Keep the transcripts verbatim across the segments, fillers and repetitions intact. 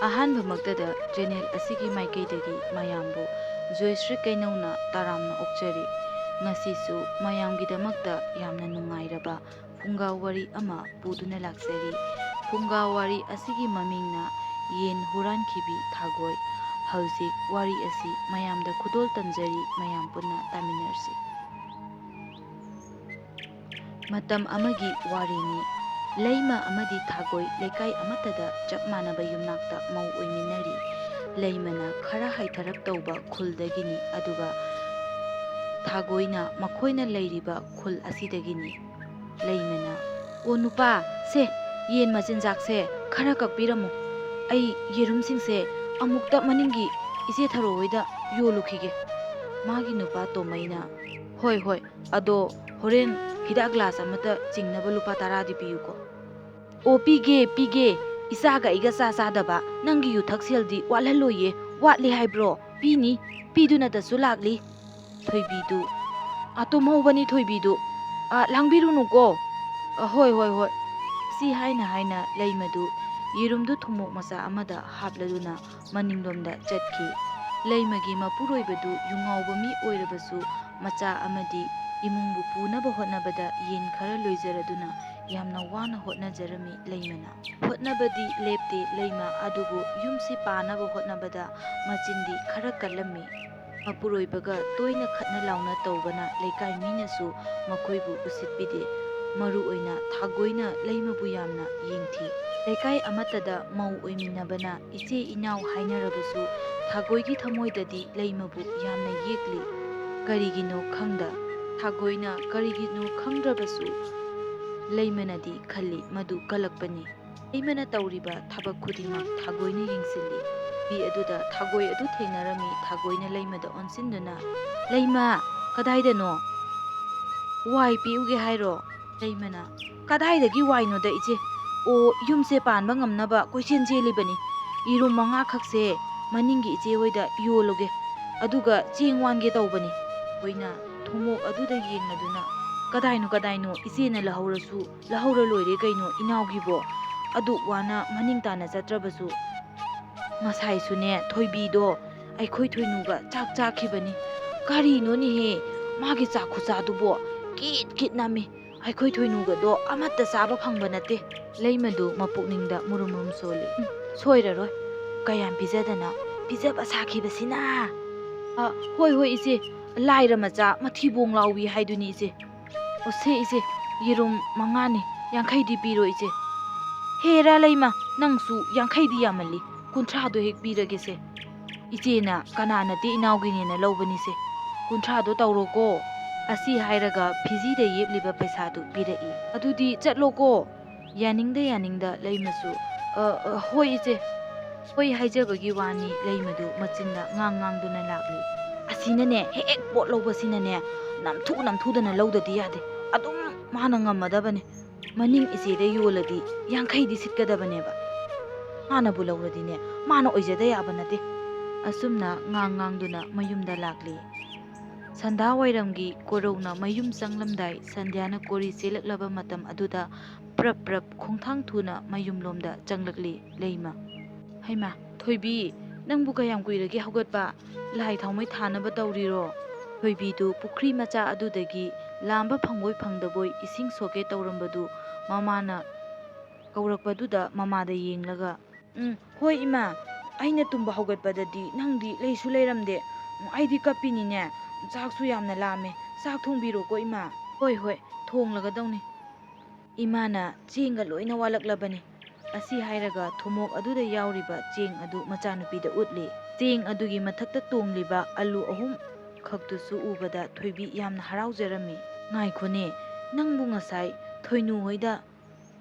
ꯑꯍꯥꯟꯕꯃꯛꯇꯗ channel ꯑꯁꯤꯒꯤ ꯃꯥꯏꯀꯩꯗꯒꯤ ꯃꯌꯥꯝꯕꯨ ꯖꯣꯏꯁ꯭ꯔꯤ ꯀꯩꯅꯧꯅ ꯇꯔꯥꯝꯅ ꯑꯣꯛꯆꯔꯤ꯫ ꯉꯁꯤꯁꯨ ꯃꯌꯥꯝꯒꯤꯗꯃꯛꯇ ꯌꯥꯝꯅ ꯅꯨꯡꯉꯥꯏꯔꯕ ꯐꯨꯡꯒꯥ ꯋꯥꯔꯤ ꯑꯃ ꯄꯨꯗꯨꯅ ꯂꯥꯛꯆꯔꯤ꯫ ꯐꯨꯡꯒꯥ ꯋꯥꯔꯤ ꯑꯁꯤꯒꯤ ꯃꯃꯤꯡꯅ ꯌꯦꯟ ꯍꯨꯔꯥꯟꯈꯤꯕꯤ ꯊꯥꯒꯣꯏ꯫ ꯍꯧꯖꯤꯛ ꯋꯥꯔꯤ ꯑꯁꯤ ꯃꯌꯥꯝꯗ ꯈꯨꯗꯣꯜ ꯇꯝꯖꯔꯤ, ꯃꯌꯥꯝ ꯄꯨꯟꯅ ꯇꯥꯃꯤꯟꯅꯔꯁꯤ꯫ ꯃꯇꯝ ꯑꯃꯒꯤ ꯋꯥꯔꯤꯅꯤ꯫ ꯂꯩꯃ ꯑꯃꯗꯤ ꯊꯥꯒꯣꯏ ꯂꯩꯀꯥꯏ ꯑꯃꯠꯇꯗ ꯆꯞ ꯃꯥꯟꯅꯕ ꯌꯨꯝꯅꯥꯛꯇ ꯃꯧ ꯑꯣꯏꯃꯤꯟꯅꯔꯤ꯫ ꯂꯩꯃꯅ ꯈꯔ ꯍꯥꯏꯊꯔꯞ ꯇꯧꯕ ꯈꯨꯜꯗꯒꯤꯅꯤ, ꯑꯗꯨꯒ ꯊꯥꯒꯣꯏꯅ ꯃꯈꯣꯏꯅ ꯂꯩꯔꯤꯕ ꯈꯨꯜ ꯑꯁꯤꯗꯒꯤꯅꯤ꯫ ꯂꯩꯃꯅ, "ꯑꯣ ꯅꯨꯄꯥ, ꯁꯦ, ꯌꯦꯟ ꯃꯆꯤꯟꯖꯥꯛꯁꯦ ꯈꯔ ꯀꯛꯄꯤꯔꯝꯃꯨ꯫ ꯑꯩ ꯌꯦꯔꯨꯝꯁꯤꯡꯁꯦ ꯑꯃꯨꯛꯇ ꯃꯅꯤꯡꯒꯤ ꯏꯆꯦ ꯊꯔꯣ ꯍꯣꯏꯗ ꯌꯣꯜꯂꯨꯈꯤꯒꯦ꯫ ꯃꯥꯒꯤ ꯅꯨꯄꯥ ꯇꯣꯃꯩꯅ, ꯍꯣꯏ, ꯍꯣꯏ, ꯑꯗꯣ ꯍꯣꯔꯦꯟ ꯍꯤꯗꯥꯛ ꯒ꯭ꯂꯥꯁ ꯑꯃꯇ ꯆꯤꯡꯅꯕ ꯂꯨꯄꯥ ꯇꯔꯥꯗꯤ ꯄꯤꯌꯨꯀꯣ꯫" "ꯑꯣ, ꯄꯤꯒꯦ, ꯄꯤꯒꯦ꯫ ꯏꯆꯥꯒ ꯑꯩꯒ ꯆꯥ ꯆꯥꯗꯕ ꯅꯪꯒꯤ ꯌꯨꯊꯛ ꯁꯦꯜꯗꯤ ꯋꯥꯠꯍꯜꯂꯣꯏꯌꯦ꯫ ꯋꯥꯠꯂꯤ ꯍꯥꯏꯕ꯭ꯔꯣ? ꯄꯤꯅꯤ, ꯄꯤꯗꯨꯅꯇꯁꯨ ꯂꯥꯛꯂꯤ꯫" ꯊꯣꯏꯕꯤꯗꯨ, "ꯑꯥ, ꯇꯨꯝꯍꯧꯕꯅꯤ ꯊꯣꯏꯕꯤꯗꯨ꯫ ꯑꯥ, ꯂꯥꯡꯕꯤꯔꯨꯅꯨꯀꯣ꯫" "ꯑ, ꯍꯣꯏ, ꯍꯣꯏ, ꯍꯣꯏ꯫" ꯁꯤ ꯍꯥꯏꯅ ꯍꯥꯏꯅ ꯂꯩꯃꯗꯨ ꯌꯦꯔꯨꯝꯗꯨ ꯊꯨꯝꯃꯣꯛ ꯃꯆꯥ ꯑꯃꯗ ꯍꯥꯞꯂꯗꯨꯅ ꯃꯅꯤꯡꯂꯣꯝꯗ ꯆꯠꯈꯤ꯫ ꯂꯩꯃꯒꯤ ꯃꯄꯨꯔꯣꯏꯕꯗꯨ ꯌꯨꯉꯥꯎꯕ ꯃꯤ ꯑꯣꯏꯔꯕꯁꯨ, ꯃꯆꯥ ꯑꯃꯗꯤ ꯏꯃꯨꯡꯕꯨ ꯄꯨꯅꯕ ꯍꯣꯠꯅꯕꯗ ꯌꯦꯟ ꯈꯔ ꯂꯣꯏꯖꯔꯗꯨꯅ ꯌꯥꯝꯅ ꯋꯥꯅ ꯍꯣꯠꯅꯖꯔꯝꯃꯤ ꯂꯩꯃꯅ꯫ ꯍꯣꯠꯅꯕꯗꯤ ꯂꯦꯞꯇꯦ ꯂꯩꯃ, ꯑꯗꯨꯕꯨ ꯌꯨꯝꯁꯤ ꯄꯥꯅꯕ ꯍꯣꯠꯅꯕꯗ ꯃꯆꯤꯟꯗꯤ ꯈꯔ ꯀꯜꯂꯝꯃꯤ꯫ ꯃꯄꯨꯔꯣꯏꯕꯒ ꯇꯣꯏꯅ ꯈꯠꯅ ꯂꯥꯎꯅ ꯇꯧꯕꯅ ꯂꯩꯀꯥꯏ ꯃꯤꯅꯁꯨ ꯃꯈꯣꯏꯕꯨ ꯎꯁꯤꯠꯄꯤꯗꯦ꯫ ꯃꯔꯨ ꯑꯣꯏꯅ ꯊꯥꯒꯣꯏꯅ ꯂꯩꯃꯕꯨ ꯌꯥꯝꯅ ꯌꯦꯡꯊꯤ꯫ ꯂꯩꯀꯥꯏ ꯑꯃꯠꯇꯗ ꯃꯧ ꯑꯣꯏꯃꯤꯟꯅꯕꯅ ꯏꯆꯦ ꯏꯅꯥꯎ ꯍꯥꯏꯅꯔꯕꯁꯨ ꯊꯥꯒꯣꯏꯒꯤ ꯊꯃꯣꯏꯗꯗꯤ ꯂꯩꯃꯕꯨ ꯌꯥꯝꯅ ꯌꯦꯛꯂꯤ꯫ ꯀꯔꯤꯒꯤꯅꯣ ꯈꯪꯗ, ꯊꯥꯒꯣꯏꯅ ꯀꯔꯤꯒꯤꯅꯣ ꯈꯪꯗ꯭ꯔꯕꯁꯨ ꯂꯩꯃꯅꯗꯤ ꯈꯜꯂꯤ ꯃꯗꯨ ꯀꯜꯂꯛꯄꯅꯤ꯫ ꯂꯩꯃꯅ ꯇꯧꯔꯤꯕ ꯊꯕꯛ ꯈꯨꯗꯤꯡꯃꯛ ꯊꯥꯒꯣꯏꯅ ꯌꯦꯡꯁꯤꯜꯂꯤ꯫ ꯅꯨꯄꯤ ꯑꯗꯨꯗ ꯊꯥꯒꯣꯏ ꯑꯗꯨ ꯊꯦꯡꯅꯔꯝꯃꯤ꯫ ꯊꯥꯒꯣꯏꯅ ꯂꯩꯃꯗ ꯑꯣꯟꯁꯤꯟꯗꯨꯅ, "ꯂꯩꯃ, ꯀꯗꯥꯏꯗꯅꯣ? ꯋꯥꯏ ꯄꯤꯎꯒꯦ ꯍꯥꯏꯔꯣ?" ꯂꯩꯃꯅ, "ꯀꯗꯥꯏꯗꯒꯤ ꯋꯥꯏꯅꯣꯗ ꯏꯆꯦ? ꯑꯣ, ꯌꯨꯝꯁꯦ ꯄꯥꯟꯕ ꯉꯝꯅꯕ ꯀꯣꯏꯆꯦꯟ ꯆꯦꯜꯂꯤꯕꯅꯤ꯫ ꯌꯦꯔꯨꯝ ꯃꯉꯥꯈꯛꯁꯦ ꯃꯅꯤꯡꯒꯤ ꯏꯆꯦ ꯍꯣꯏꯗ ꯌꯣꯜꯂꯨꯒꯦ, ꯑꯗꯨꯒ ꯆꯦꯡ ꯋꯥꯟꯒꯦ ꯇꯧꯕꯅꯤ꯫" ꯊꯥꯒꯣꯏꯅ ꯊꯨꯝꯃꯣꯛ ꯑꯗꯨꯗ ꯌꯦꯡꯂꯗꯨꯅ, "ꯀꯗꯥꯏꯅꯣ, ꯀꯗꯥꯏꯅꯣ? ꯏꯆꯦꯅ ꯂꯧꯍꯧꯔꯁꯨ ꯂꯧꯍꯧꯔ ꯂꯣꯏꯔꯦ ꯀꯩꯅꯣ ꯏꯅꯥꯎꯒꯤꯕꯣ꯫ ꯑꯗꯨꯛ ꯋꯥꯅ ꯃꯅꯤꯡ ꯇꯥꯅ ꯆꯠꯇ꯭ꯔꯕꯁꯨ ꯉꯁꯥꯏꯁꯨꯅꯦ, ꯊꯣꯏꯕꯤꯗꯣ ꯑꯩꯈꯣꯏ ꯊꯣꯏꯅꯨꯒ ꯆꯥꯛ ꯆꯥꯈꯤꯕꯅꯤ꯫ ꯀꯔꯤꯅꯣꯅꯦꯍꯦ, ꯃꯥꯒꯤ ꯆꯥꯛ ꯈꯨꯆꯥꯗꯨꯕꯣ ꯀꯤꯠ ꯀꯤꯠ ꯅꯝꯃꯤ꯫ ꯑꯩꯈꯣꯏ ꯊꯣꯏꯅꯨꯒꯗꯣ ꯑꯃꯠꯇ ꯆꯥꯕ ꯐꯪꯕ ꯅꯠꯇꯦ꯫ ꯂꯩꯃꯗꯨ ꯃꯄꯨꯛꯅꯤꯡꯗ ꯃꯨꯔꯨꯝ ꯃꯨꯔꯨꯝ ꯁꯣꯜꯂꯤ꯫ "ꯎꯝ, ꯁꯣꯏꯔꯔꯣꯏ꯫ ꯀꯌꯥꯝ ꯄꯤꯖꯗꯅ ꯄꯤꯖꯕ ꯁꯥꯈꯤꯕꯁꯤꯅ!" "ꯑ, ꯍꯣꯏ, ꯍꯣꯏ, ꯏꯆꯦ꯫ ꯂꯥꯏꯔ ꯃꯆꯥ ꯃꯊꯤꯕꯣꯡ ꯂꯥꯎꯕꯤ ꯍꯥꯏꯗꯨꯅꯤ, ꯏꯆꯦ꯫ ꯑꯣ, ꯁꯦ, ꯏꯆꯦ, ꯌꯦꯔꯨꯝ ꯃꯉꯥꯅꯤ, ꯌꯥꯡꯈꯩꯗꯤ ꯄꯤꯔꯣ, ꯏꯆꯦ꯫" "ꯍꯦꯔꯥ ꯂꯩꯃ, ꯅꯪꯁꯨ ꯌꯥꯡꯈꯩꯗꯤ ꯌꯥꯝꯃꯜꯂꯤ꯫ ꯀꯨꯟꯊ꯭ꯔꯥꯗꯣ ꯍꯦꯛ ꯄꯤꯔꯒꯦꯁꯦ꯫ ꯏꯆꯦꯅ ꯀꯅꯥ ꯅꯠꯇꯦ ꯏꯅꯥꯎꯒꯤꯅꯦꯅ ꯂꯧꯕꯅꯤꯁꯦ꯫ ꯀꯨꯟꯊ꯭ꯔꯥꯗꯣ ꯇꯧꯔꯣꯀꯣ꯫" ꯑꯁꯤ ꯍꯥꯏꯔꯒ ꯐꯤꯖꯤꯗ ꯌꯦꯞꯂꯤꯕ ꯄꯩꯁꯥꯗꯨ ꯄꯤꯔꯛꯏ꯫ "ꯑꯗꯨꯗꯤ ꯆꯠꯂꯣꯀꯣ꯫" ꯌꯥꯅꯤꯡꯗ ꯌꯥꯅꯤꯡꯗ ꯂꯩꯃꯁꯨ, "ꯑ, ꯑ, ꯍꯣꯏ ꯏꯆꯦ꯫" ꯍꯣꯏ ꯍꯥꯏꯖꯕꯒꯤ ꯋꯥꯅꯤ, ꯂꯩꯃꯗꯨ ꯃꯆꯤꯟꯗ ꯉꯥꯡ ꯉꯥꯡꯗꯨꯅ ꯂꯥꯛꯂꯤ꯫ ꯑꯁꯤꯅꯅꯦ, ꯍꯦꯛ ꯄꯣꯠ ꯂꯧꯕꯁꯤꯅꯅꯦ, ꯅꯝꯊꯨ ꯅꯝꯊꯨꯗꯅ ꯂꯧꯗꯗꯤ ꯌꯥꯗꯦ꯫ ꯑꯗꯨꯝ ꯃꯥꯅ ꯉꯝꯃꯗꯕꯅꯦ꯫ ꯃꯅꯤꯡ ꯏꯆꯦꯗ ꯌꯣꯜꯂꯗꯤ ꯌꯥꯡꯈꯩꯗꯤ ꯁꯤꯠꯀꯗꯕꯅꯦꯕ꯫ ꯃꯥꯅꯕꯨ ꯂꯧꯔꯗꯤꯅꯦ, ꯃꯥꯅ ꯑꯣꯏꯖꯗ ꯌꯥꯕ ꯅꯠꯇꯦ꯫ ꯑꯁꯨꯝꯅ ꯉꯥꯡ ꯉꯥꯡꯗꯨꯅ ꯃꯌꯨꯝꯗ ꯂꯥꯛꯂꯤ꯫ ꯁꯟꯙꯥ ꯋꯥꯏꯔꯝꯒꯤ ꯀꯣꯔꯧꯅ ꯃꯌꯨꯝ ꯆꯪꯂꯝꯗꯥꯏ, ꯁꯟꯙ꯭ꯌꯥꯅ ꯀꯣꯔꯤ ꯆꯦꯜꯂꯛꯂꯕ ꯃꯇꯝ ꯑꯗꯨꯗ ꯄ꯭ꯔꯞ ꯄ꯭ꯔꯞ ꯈꯣꯡꯊꯥꯡ ꯊꯨꯅ ꯃꯌꯨꯝꯂꯣꯝꯗ ꯆꯪꯂꯛꯂꯤ ꯂꯩꯃ꯫ "ꯍꯩꯃꯥ, ꯊꯣꯏꯕꯤ, ꯅꯪꯕꯨ ꯀꯌꯥꯝ ꯀꯨꯏꯔꯒꯦ ꯍꯧꯒꯠꯄ? ꯂꯥꯏ ꯊꯥꯎꯃꯩ ꯊꯥꯅꯕ ꯇꯧꯔꯤꯔꯣ?" ꯊꯣꯏꯕꯤꯗꯨ ꯄꯨꯈ꯭ꯔꯤ ꯃꯆꯥ ꯑꯗꯨꯗꯒꯤ ꯂꯥꯝꯕ ꯐꯪꯕꯣꯏ ꯐꯪꯗꯕꯣꯏ ꯏꯁꯤꯡ ꯁꯣꯛꯀꯦ ꯇꯧꯔꯝꯕꯗꯨ ꯃꯃꯥꯅ ꯀꯧꯔꯛꯄꯗꯨꯗ ꯃꯃꯥꯗ ꯌꯦꯡꯂꯒ, "ꯎꯝ, ꯍꯣꯏ ꯏꯃꯥ, ꯑꯩꯅ ꯇꯨꯝꯕ ꯍꯧꯒꯠꯄꯗꯗꯤ ꯅꯪꯗꯤ ꯂꯩꯁꯨ ꯂꯩꯔꯝꯗꯦ꯫ ꯑꯩꯗꯤ ꯀꯞꯄꯤꯅꯤꯅꯦ꯫ ꯆꯥꯛꯁꯨ ꯌꯥꯝꯅ ꯂꯥꯝꯃꯦ꯫ ꯆꯥꯛ ꯊꯣꯡꯕꯤꯔꯣꯀꯣ ꯏꯃꯥ꯫" "ꯍꯣꯏ, ꯍꯣꯏ, ꯊꯣꯡꯂꯒꯗꯧꯅꯤ꯫" ꯏꯃꯥꯅ ꯆꯦꯡꯒ ꯂꯣꯏꯅ ꯋꯥꯠꯂꯛꯂꯕꯅꯤ꯫ ꯑꯁꯤ ꯍꯥꯏꯔꯒ ꯊꯨꯝꯃꯣꯛ ꯑꯗꯨꯗ ꯌꯥꯎꯔꯤꯕ ꯆꯦꯡ ꯑꯗꯨ ꯃꯆꯥꯅꯨꯄꯤꯗ ꯎꯠꯂꯤ꯫ ꯆꯦꯡ ꯑꯗꯨꯒꯤ ꯃꯊꯛꯇ ꯇꯣꯡꯂꯤꯕ ꯑꯂꯨ ꯑꯍꯨꯝ ꯈꯛꯇꯨꯁꯨ ꯎꯕꯗ ꯊꯣꯏꯕꯤ ꯌꯥꯝꯅ ꯍꯔꯥꯎꯖꯔꯝꯃꯤ꯫ "ꯉꯥꯏꯈꯣꯅꯦ, ꯅꯪꯕꯨ ꯉꯁꯥꯏ ꯊꯣꯏꯅꯨ ꯍꯣꯏꯗ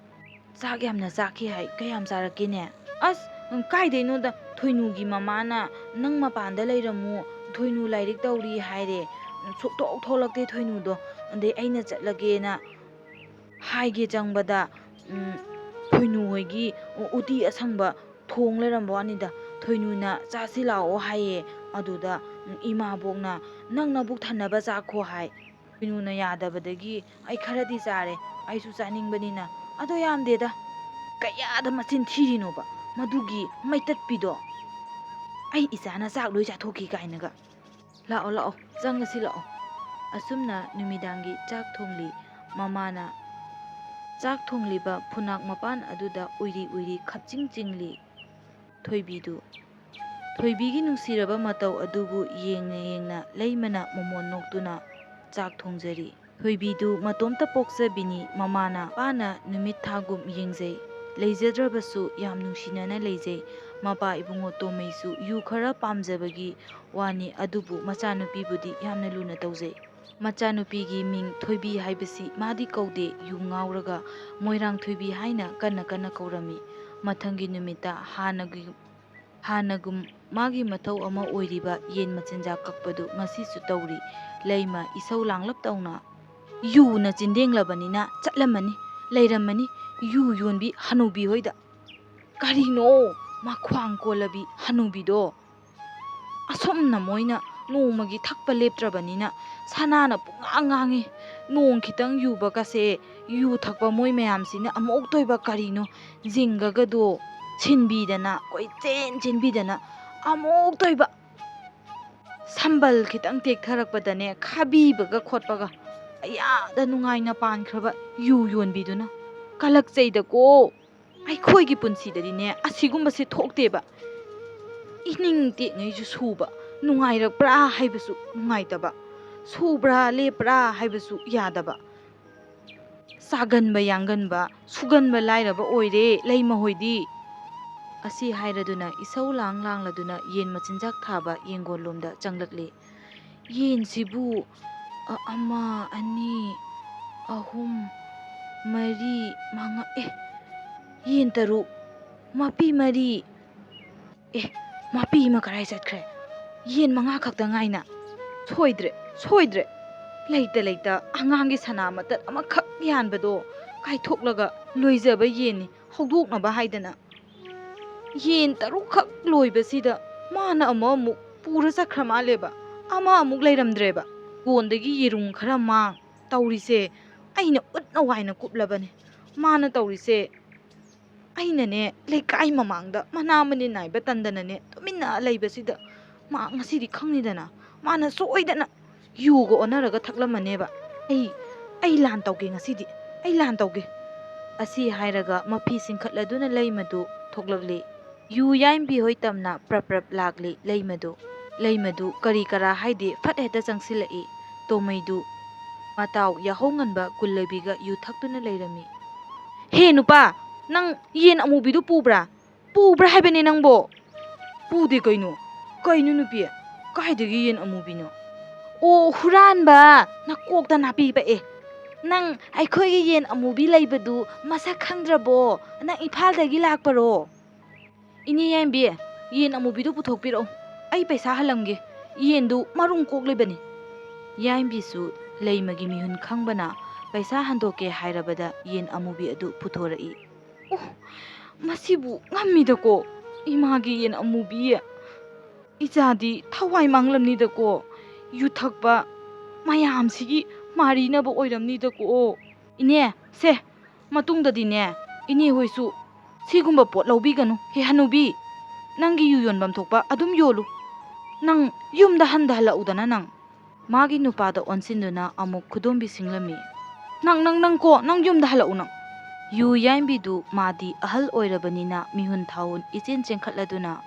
ꯆꯥꯛ ꯌꯥꯝꯅ ꯆꯥꯈꯤ ꯍꯥꯏ, ꯀꯌꯥꯝ ꯆꯥꯔꯛꯀꯦꯅꯦ?" "ꯑꯁ, ꯎꯝ, ꯀꯥꯏꯗꯩꯅꯣꯗ, ꯊꯣꯏꯅꯨꯒꯤ ꯃꯃꯥꯅ 'ꯅꯪ ꯃꯄꯥꯟꯗ ꯂꯩꯔꯝꯃꯨ, ꯊꯣꯏꯅꯨ ꯂꯥꯏꯔꯤꯛ ꯇꯧꯔꯤ' ꯍꯥꯏꯔꯦ꯫ ꯁꯨꯛꯊꯣꯛ ꯊꯣꯛꯂꯛꯇꯦ ꯊꯣꯏꯅꯨꯗꯣ꯫ ꯑꯗꯩ ꯑꯩꯅ ꯆꯠꯂꯒꯦꯅ ꯍꯥꯏꯒꯦ ꯆꯪꯕꯗ, ꯎꯝ, ꯊꯣꯏꯅꯨ ꯍꯣꯏꯒꯤ ꯎ-, ꯎꯇꯤ ꯑꯁꯪꯕ ꯊꯣꯡ ꯂꯩꯔꯝꯕ ꯋꯥꯅꯤꯗ꯫ ꯊꯣꯏꯅꯨꯅ 'ꯆꯥꯁꯤ ꯂꯥꯛꯑꯣ' ꯍꯥꯏꯌꯦ꯫ ꯑꯗꯨꯗ, ꯎꯝ, ꯏꯃꯥꯕꯣꯛꯅ 'ꯅꯪ ꯅꯕꯨꯛ ꯊꯟꯅꯕ ꯆꯥꯈꯣ' ꯍꯥꯏ꯫ ꯊꯣꯏꯅꯨꯅ ꯌꯥꯗꯕꯗꯒꯤ ꯑꯩ ꯈꯔꯗꯤ ꯆꯥꯔꯦ, ꯑꯩꯁꯨ ꯆꯥꯅꯤꯡꯕꯅꯤꯅ꯫ ꯑꯗꯣ ꯌꯥꯝꯗꯦꯗ꯫ ꯀꯌꯥꯗ ꯃꯆꯤꯟ ꯊꯤꯔꯤꯅꯣꯕ ꯃꯗꯨꯒꯤ ꯃꯩꯇꯠꯄꯤꯗꯣ? "ꯑꯩ ꯏꯆꯥꯅ ꯆꯥꯛ ꯂꯣꯏ ꯆꯥꯊꯣꯛꯈꯤ" ꯀꯥꯏꯅꯒ꯫ "ꯂꯥꯛꯑꯣ, ꯂꯥꯛꯑꯣ, ꯆꯪꯉꯁꯤ ꯂꯥꯛꯑꯣ"꯫ ꯑꯁꯨꯝꯅ ꯅꯨꯃꯤꯗꯥꯡꯒꯤ ꯆꯥꯛ ꯊꯣꯡꯂꯤ꯫ ꯃꯃꯥꯅ ꯆꯥꯛ ꯊꯣꯡꯂꯤꯕ ꯐꯨꯅꯥꯛ ꯃꯄꯥꯟ ꯑꯗꯨꯗ ꯎꯏꯔꯤ ꯎꯏꯔꯤ ꯈꯞꯆꯤꯡ ꯆꯤꯡꯂꯤ ꯊꯣꯏꯕꯤꯗꯨ꯫ ꯊꯣꯏꯕꯤꯒꯤ ꯅꯨꯡꯁꯤꯔꯕ ꯃꯇꯧ ꯑꯗꯨꯕꯨ ꯌꯦꯡꯅ ꯌꯦꯡꯅ ꯂꯩꯃꯅ ꯃꯃꯣꯟ ꯅꯣꯛꯇꯨꯅ ꯆꯥꯛ ꯊꯣꯡꯖꯔꯤ꯫ ꯊꯣꯏꯕꯤꯗꯨ ꯃꯇꯣꯝꯇ ꯄꯣꯛꯆꯕꯤꯅꯤ꯫ ꯃꯃꯥꯅ, ꯃꯄꯥꯅ ꯅꯨꯃꯤꯠ ꯊꯥꯒꯨꯝ ꯌꯦꯡꯖꯩ꯫ ꯂꯩꯖꯗ꯭ꯔꯕꯁꯨ ꯌꯥꯝ ꯅꯨꯡꯁꯤꯅꯅ ꯂꯩꯖꯩ꯫ ꯃꯄꯥ ꯏꯕꯨꯡꯉꯣ ꯇꯣꯝꯃꯩꯁꯨ ꯌꯨ ꯈꯔ ꯄꯥꯝꯖꯕꯒꯤ ꯋꯥꯅꯤ, ꯑꯗꯨꯕꯨ ꯃꯆꯥꯅꯨꯄꯤꯕꯨꯗꯤ ꯌꯥꯝꯅ ꯂꯨꯅ ꯇꯧꯖꯩ꯫ ꯃꯆꯥꯅꯨꯄꯤꯒꯤ ꯃꯤꯡ ꯊꯣꯏꯕꯤ ꯍꯥꯏꯕꯁꯤ ꯃꯥꯗꯤ ꯀꯧꯗꯦ, ꯌꯨ ꯉꯥꯎꯔꯒ ꯃꯣꯏꯔꯥꯡ ꯊꯣꯏꯕꯤ ꯍꯥꯏꯅ ꯀꯟꯅ ꯀꯟꯅ ꯀꯧꯔꯝꯃꯤ꯫ ꯃꯊꯪꯒꯤ ꯅꯨꯃꯤꯠꯇ ꯍꯥꯟꯅꯒꯤ, ꯍꯥꯟꯅꯒꯨꯝ ꯃꯥꯒꯤ ꯃꯊꯧ ꯑꯃ ꯑꯣꯏꯔꯤꯕ ꯌꯦꯟ ꯃꯆꯤꯟꯖꯥꯛ ꯀꯛꯄꯗꯨ ꯉꯁꯤꯁꯨ ꯇꯧꯔꯤ꯫ ꯂꯩꯃ ꯏꯁꯧ ꯂꯥꯡꯂꯞ ꯇꯧꯅ, "ꯌꯨꯅ ꯆꯤꯟꯗꯦꯡꯂꯕꯅꯤꯅ ꯆꯠꯂꯝꯃꯅꯤ, ꯂꯩꯔꯝꯃꯅꯤ ꯌꯨ ꯌꯣꯟꯕꯤ ꯍꯅꯨꯕꯤ ꯍꯣꯏꯗ"꯫ ꯀꯔꯤꯅꯣ ꯃꯈ꯭ꯋꯥꯡ ꯀꯣꯜꯂꯕꯤ ꯍꯅꯨꯕꯤꯗꯣ? ꯑꯁꯨꯝꯅ ꯃꯣꯏꯅ ꯅꯣꯡꯃꯒꯤ ꯊꯛꯄ ꯂꯦꯞꯇ꯭ꯔꯕꯅꯤꯅ ꯁꯅꯥꯅ ꯄꯨꯡꯉꯥꯡ ꯉꯥꯡꯉꯤ꯫ ꯅꯣꯡ ꯈꯤꯇꯪ ꯌꯨꯕꯒꯁꯦ, ꯌꯨ ꯊꯛꯄ ꯃꯣꯏ ꯃꯌꯥꯝꯁꯤꯅ ꯑꯃꯨꯛ ꯇꯣꯏꯕ ꯀꯔꯤꯅꯣ, ꯖꯤꯡꯒꯒꯗꯣ ꯁꯤꯟꯕꯤꯗꯅ, ꯀꯣꯏꯆꯦꯟ ꯆꯦꯟꯕꯤꯗꯅ ꯑꯃꯨꯛ ꯇꯣꯏꯕ꯫ ꯁꯝꯕꯜ ꯈꯤꯇꯪ ꯇꯦꯛꯊꯔꯛꯄꯗꯅꯦ, ꯈꯥꯕꯤꯕꯒ ꯈꯣꯠꯄꯒ꯫ ꯑꯌꯥꯗ ꯅꯨꯡꯉꯥꯏꯅ ꯄꯥꯟꯈ꯭ꯔꯕ ꯌꯨ ꯌꯣꯟꯕꯤꯗꯨꯅ꯫ ꯀꯂꯛꯆꯩꯗꯀꯣ꯫ ꯑꯩꯈꯣꯏꯒꯤ ꯄꯨꯟꯁꯤꯗꯗꯤꯅꯦ, ꯑꯁꯤꯒꯨꯝꯕꯁꯦ ꯊꯣꯛꯇꯦꯕ꯫ ꯏꯅꯤꯡ ꯇꯦꯛꯉꯩꯁꯨ ꯁꯨꯕ, ꯅꯨꯡꯉꯥꯏꯔꯛꯄ꯭ꯔꯥ ꯍꯥꯏꯕꯁꯨ ꯅꯨꯡꯉꯥꯏꯇꯕ, ꯁꯨꯕ꯭ꯔꯥ ꯂꯦꯞꯄ꯭ꯔꯥ ꯍꯥꯏꯕꯁꯨ ꯌꯥꯗꯕ, ꯆꯥꯒꯟꯕ ꯌꯥꯡꯒꯟꯕ, ꯁꯨꯒꯟꯕ ꯂꯥꯏꯔꯕ ꯑꯣꯏꯔꯦ ꯂꯩꯃꯍꯣꯏꯗꯤ꯫ ꯑꯁꯤ ꯍꯥꯏꯔꯗꯨꯅ ꯏꯁꯧ ꯂꯥꯡ ꯂꯥꯡꯂꯗꯨꯅ ꯌꯦꯟ ꯃꯆꯤꯟꯖꯥꯛ ꯊꯥꯕ ꯌꯦꯡꯒꯣꯜꯂꯣꯝꯗ ꯆꯪꯂꯛꯂꯦ꯫ ꯌꯦꯟꯁꯤꯕꯨ, ꯑ, ꯑꯃ, ꯑꯅꯤ, ꯑꯍꯨꯝ, ꯃꯔꯤ, ꯃꯉꯥ, ꯑꯦ, ꯌꯦꯟ ꯇꯔꯨꯛ, ꯃꯄꯤ ꯃꯔꯤ꯫ ꯑꯦ, ꯃꯄꯤ ꯑꯃ ꯀꯔꯥꯏ ꯆꯠꯈ꯭ꯔꯦ? ꯌꯦꯟ ꯃꯉꯥ ꯈꯛꯇ ꯉꯥꯏꯅ꯫ ꯁꯣꯏꯗ꯭ꯔꯦ, ꯁꯣꯏꯗ꯭ꯔꯦ꯫ ꯂꯩꯇ ꯂꯩꯇ ꯑꯉꯥꯡꯒꯤ ꯁꯅꯥ ꯃꯇꯠ ꯑꯃꯈꯛ ꯌꯥꯟꯕꯗꯣ ꯀꯥꯏꯊꯣꯛꯂꯒ ꯂꯣꯏꯖꯕ ꯌꯦꯟꯅꯤ, ꯍꯧꯗꯣꯛꯅꯕ ꯍꯥꯏꯗꯅ꯫ ꯌꯦꯟ ꯇꯔꯨꯛꯈꯛ ꯂꯣꯏꯕꯁꯤꯗ ꯃꯥꯅ ꯑꯃꯃꯨꯛ ꯄꯨꯔ ꯆꯠꯈ꯭ꯔ ꯃꯥꯜꯂꯦꯕ꯫ ꯑꯃ ꯑꯃꯨꯛ ꯂꯩꯔꯝꯗ꯭ꯔꯦꯕ꯫ ꯀꯣꯟꯗꯒꯤ ꯌꯦꯔꯨꯝ ꯈꯔ ꯃꯥꯡ꯫ ꯇꯧꯔꯤꯁꯦ ꯑꯩꯅ ꯎꯠꯅ ꯋꯥꯏꯅ ꯀꯨꯞꯂꯕꯅꯦ꯫ ꯃꯥꯅ ꯇꯧꯔꯤꯁꯦ ꯑꯩꯅꯅꯦ, ꯂꯩꯀꯥꯏ ꯃꯃꯥꯡꯗ ꯃꯅꯥ ꯃꯅꯤꯟ ꯅꯥꯏꯕ ꯇꯟꯗꯅꯅꯦ ꯇꯨꯃꯤꯟꯅ ꯂꯩꯕꯁꯤꯗ, ꯃꯥ ꯉꯁꯤꯗꯤ ꯈꯪꯅꯤꯗꯅ, ꯃꯥꯅ ꯁꯣꯏꯗꯅ ꯌꯨꯒ ꯑꯣꯟꯅꯔꯒ ꯊꯛꯂꯝꯃꯅꯦꯕ꯫ ꯑꯩ, ꯑꯩ ꯂꯥꯟ ꯇꯧꯒꯦ ꯉꯁꯤꯗꯤ, ꯑꯩ ꯂꯥꯟ ꯇꯧꯒꯦ꯫ ꯑꯁꯤ ꯍꯥꯏꯔꯒ ꯃꯐꯤ ꯆꯤꯡꯈꯠꯂꯗꯨꯅ ꯂꯩꯃꯗꯨ ꯊꯣꯛꯂꯛꯂꯤ꯫ ꯌꯨ ꯌꯥꯏꯝꯕꯤ ꯍꯣꯏ ꯇꯝꯅ ꯄ꯭ꯔꯞ ꯄ꯭ꯔꯞ ꯂꯥꯛꯂꯤ ꯂꯩꯃꯗꯨ꯫ ꯂꯩꯃꯗꯨ ꯀꯔꯤ ꯀꯔꯥ ꯍꯥꯏꯗꯦ, ꯐꯠ ꯍꯦꯛꯇ ꯆꯪꯁꯤꯜꯂꯛꯏ꯫ ꯇꯣꯃꯩꯗꯨ ꯃꯇꯥꯎ ꯌꯥꯍꯧ ꯉꯟꯕ ꯀꯨꯜꯂꯕꯤꯒ ꯌꯨ ꯊꯛꯇꯨꯅ ꯂꯩꯔꯝꯃꯤ꯫ "ꯍꯦ ꯅꯨꯄꯥ, ꯅꯪ ꯌꯦꯟ ꯑꯃꯨꯕꯤꯗꯨ ꯄꯨꯕ꯭ꯔꯥ? ꯄꯨꯕ꯭ꯔꯥ ꯍꯥꯏꯕꯅꯦ ꯅꯪꯕꯣ?" "ꯄꯨꯗꯦ ꯀꯩꯅꯣ?" "ꯀꯩꯅꯣ ꯅꯨꯄꯤ, ꯀꯥꯏꯗꯒꯤ ꯌꯦꯟ ꯑꯃꯨꯕꯤꯅꯣ?" "ꯑꯣ, ꯍꯨꯔꯥꯟꯕ! ꯅꯀꯣꯛꯇ ꯅꯥꯄꯤ ꯄꯛꯑꯦ꯫ ꯅꯪ ꯑꯩꯈꯣꯏꯒꯤ ꯌꯦꯟ ꯑꯃꯨꯕꯤ ꯂꯩꯕꯗꯨ ꯃꯁꯛ ꯈꯪꯗ꯭ꯔꯕꯣ? ꯅꯪ ꯏꯝꯐꯥꯜꯗꯒꯤ ꯂꯥꯛꯄꯔꯣ?" "ꯏꯅꯦ ꯌꯥꯏꯝꯕꯤ, ꯌꯦꯟ ꯑꯃꯨꯕꯤꯗꯨ ꯄꯨꯊꯣꯛꯄꯤꯔꯛꯎ꯫ ꯑꯩ ꯄꯩꯁꯥ ꯍꯜꯂꯝꯒꯦ꯫ ꯌꯦꯟꯗꯨ ꯃꯔꯨꯝ ꯀꯣꯛꯂꯤꯕꯅꯤ꯫" ꯌꯥꯏꯝꯕꯤꯁꯨ ꯂꯩꯃꯒꯤ ꯃꯤꯍꯨꯟ ꯈꯪꯕꯅ ꯄꯩꯁꯥ ꯍꯟꯗꯣꯛꯀꯦ ꯍꯥꯏꯔꯕꯗ ꯌꯦꯟ ꯑꯃꯨꯕꯤ ꯑꯗꯨ ꯄꯨꯊꯣꯔꯛꯏ꯫ "ꯑꯣ, ꯃꯁꯤꯕꯨ ꯉꯝꯃꯤꯗꯀꯣ, ꯏꯃꯥꯒꯤ ꯌꯦꯟ ꯑꯃꯨꯕꯤ꯫ ꯏꯆꯥꯗꯤ ꯊꯋꯥꯏ ꯃꯥꯡꯂꯝꯅꯤꯗꯀꯣ, ꯌꯨ ꯊꯛꯄ ꯃꯌꯥꯝꯁꯤꯒꯤ ꯃꯥꯔꯤꯅꯕ ꯑꯣꯏꯔꯝꯅꯤꯗꯀꯣ꯫ ꯏꯅꯦ, ꯁꯦ, ꯃꯇꯨꯡꯗꯗꯤꯅꯦ, ꯏꯅꯦ ꯍꯣꯏꯁꯨ ꯁꯤꯒꯨꯝꯕ ꯄꯣꯠ ꯂꯧꯕꯤꯒꯅꯨ꯫ ꯍꯦ ꯍꯅꯨꯕꯤ, ꯅꯪꯒꯤ ꯌꯨ ꯌꯣꯟꯐꯝ ꯊꯣꯛꯄ ꯑꯗꯨꯝ ꯌꯣꯜꯂꯨ꯫ ꯅꯪ ꯌꯨꯝꯗ ꯍꯟꯗ ꯍꯜꯂꯛꯎꯗꯅ ꯅꯪ꯫" ꯃꯥꯒꯤ ꯅꯨꯄꯥꯗ ꯑꯣꯟꯁꯤꯟꯗꯨꯅ ꯑꯃꯨꯛ ꯈꯨꯗꯣꯝꯕꯤ ꯁꯤꯡꯂꯝꯃꯤ꯫ "ꯅꯪ, ꯅꯪ, ꯅꯪ ꯀꯣ, ꯅꯪ ꯌꯨꯝꯗ ꯍꯜꯂꯛꯎ ꯅꯪ꯫" ꯌꯨ ꯌꯥꯏꯝꯕꯤꯗꯨ ꯃꯥꯗꯤ ꯑꯍꯜ ꯑꯣꯏꯔꯕꯅꯤꯅ ꯃꯤꯍꯨꯟ ꯊꯥꯍꯨꯟ ꯏꯆꯦꯟ ꯆꯦꯟꯈꯠꯂꯗꯨꯅ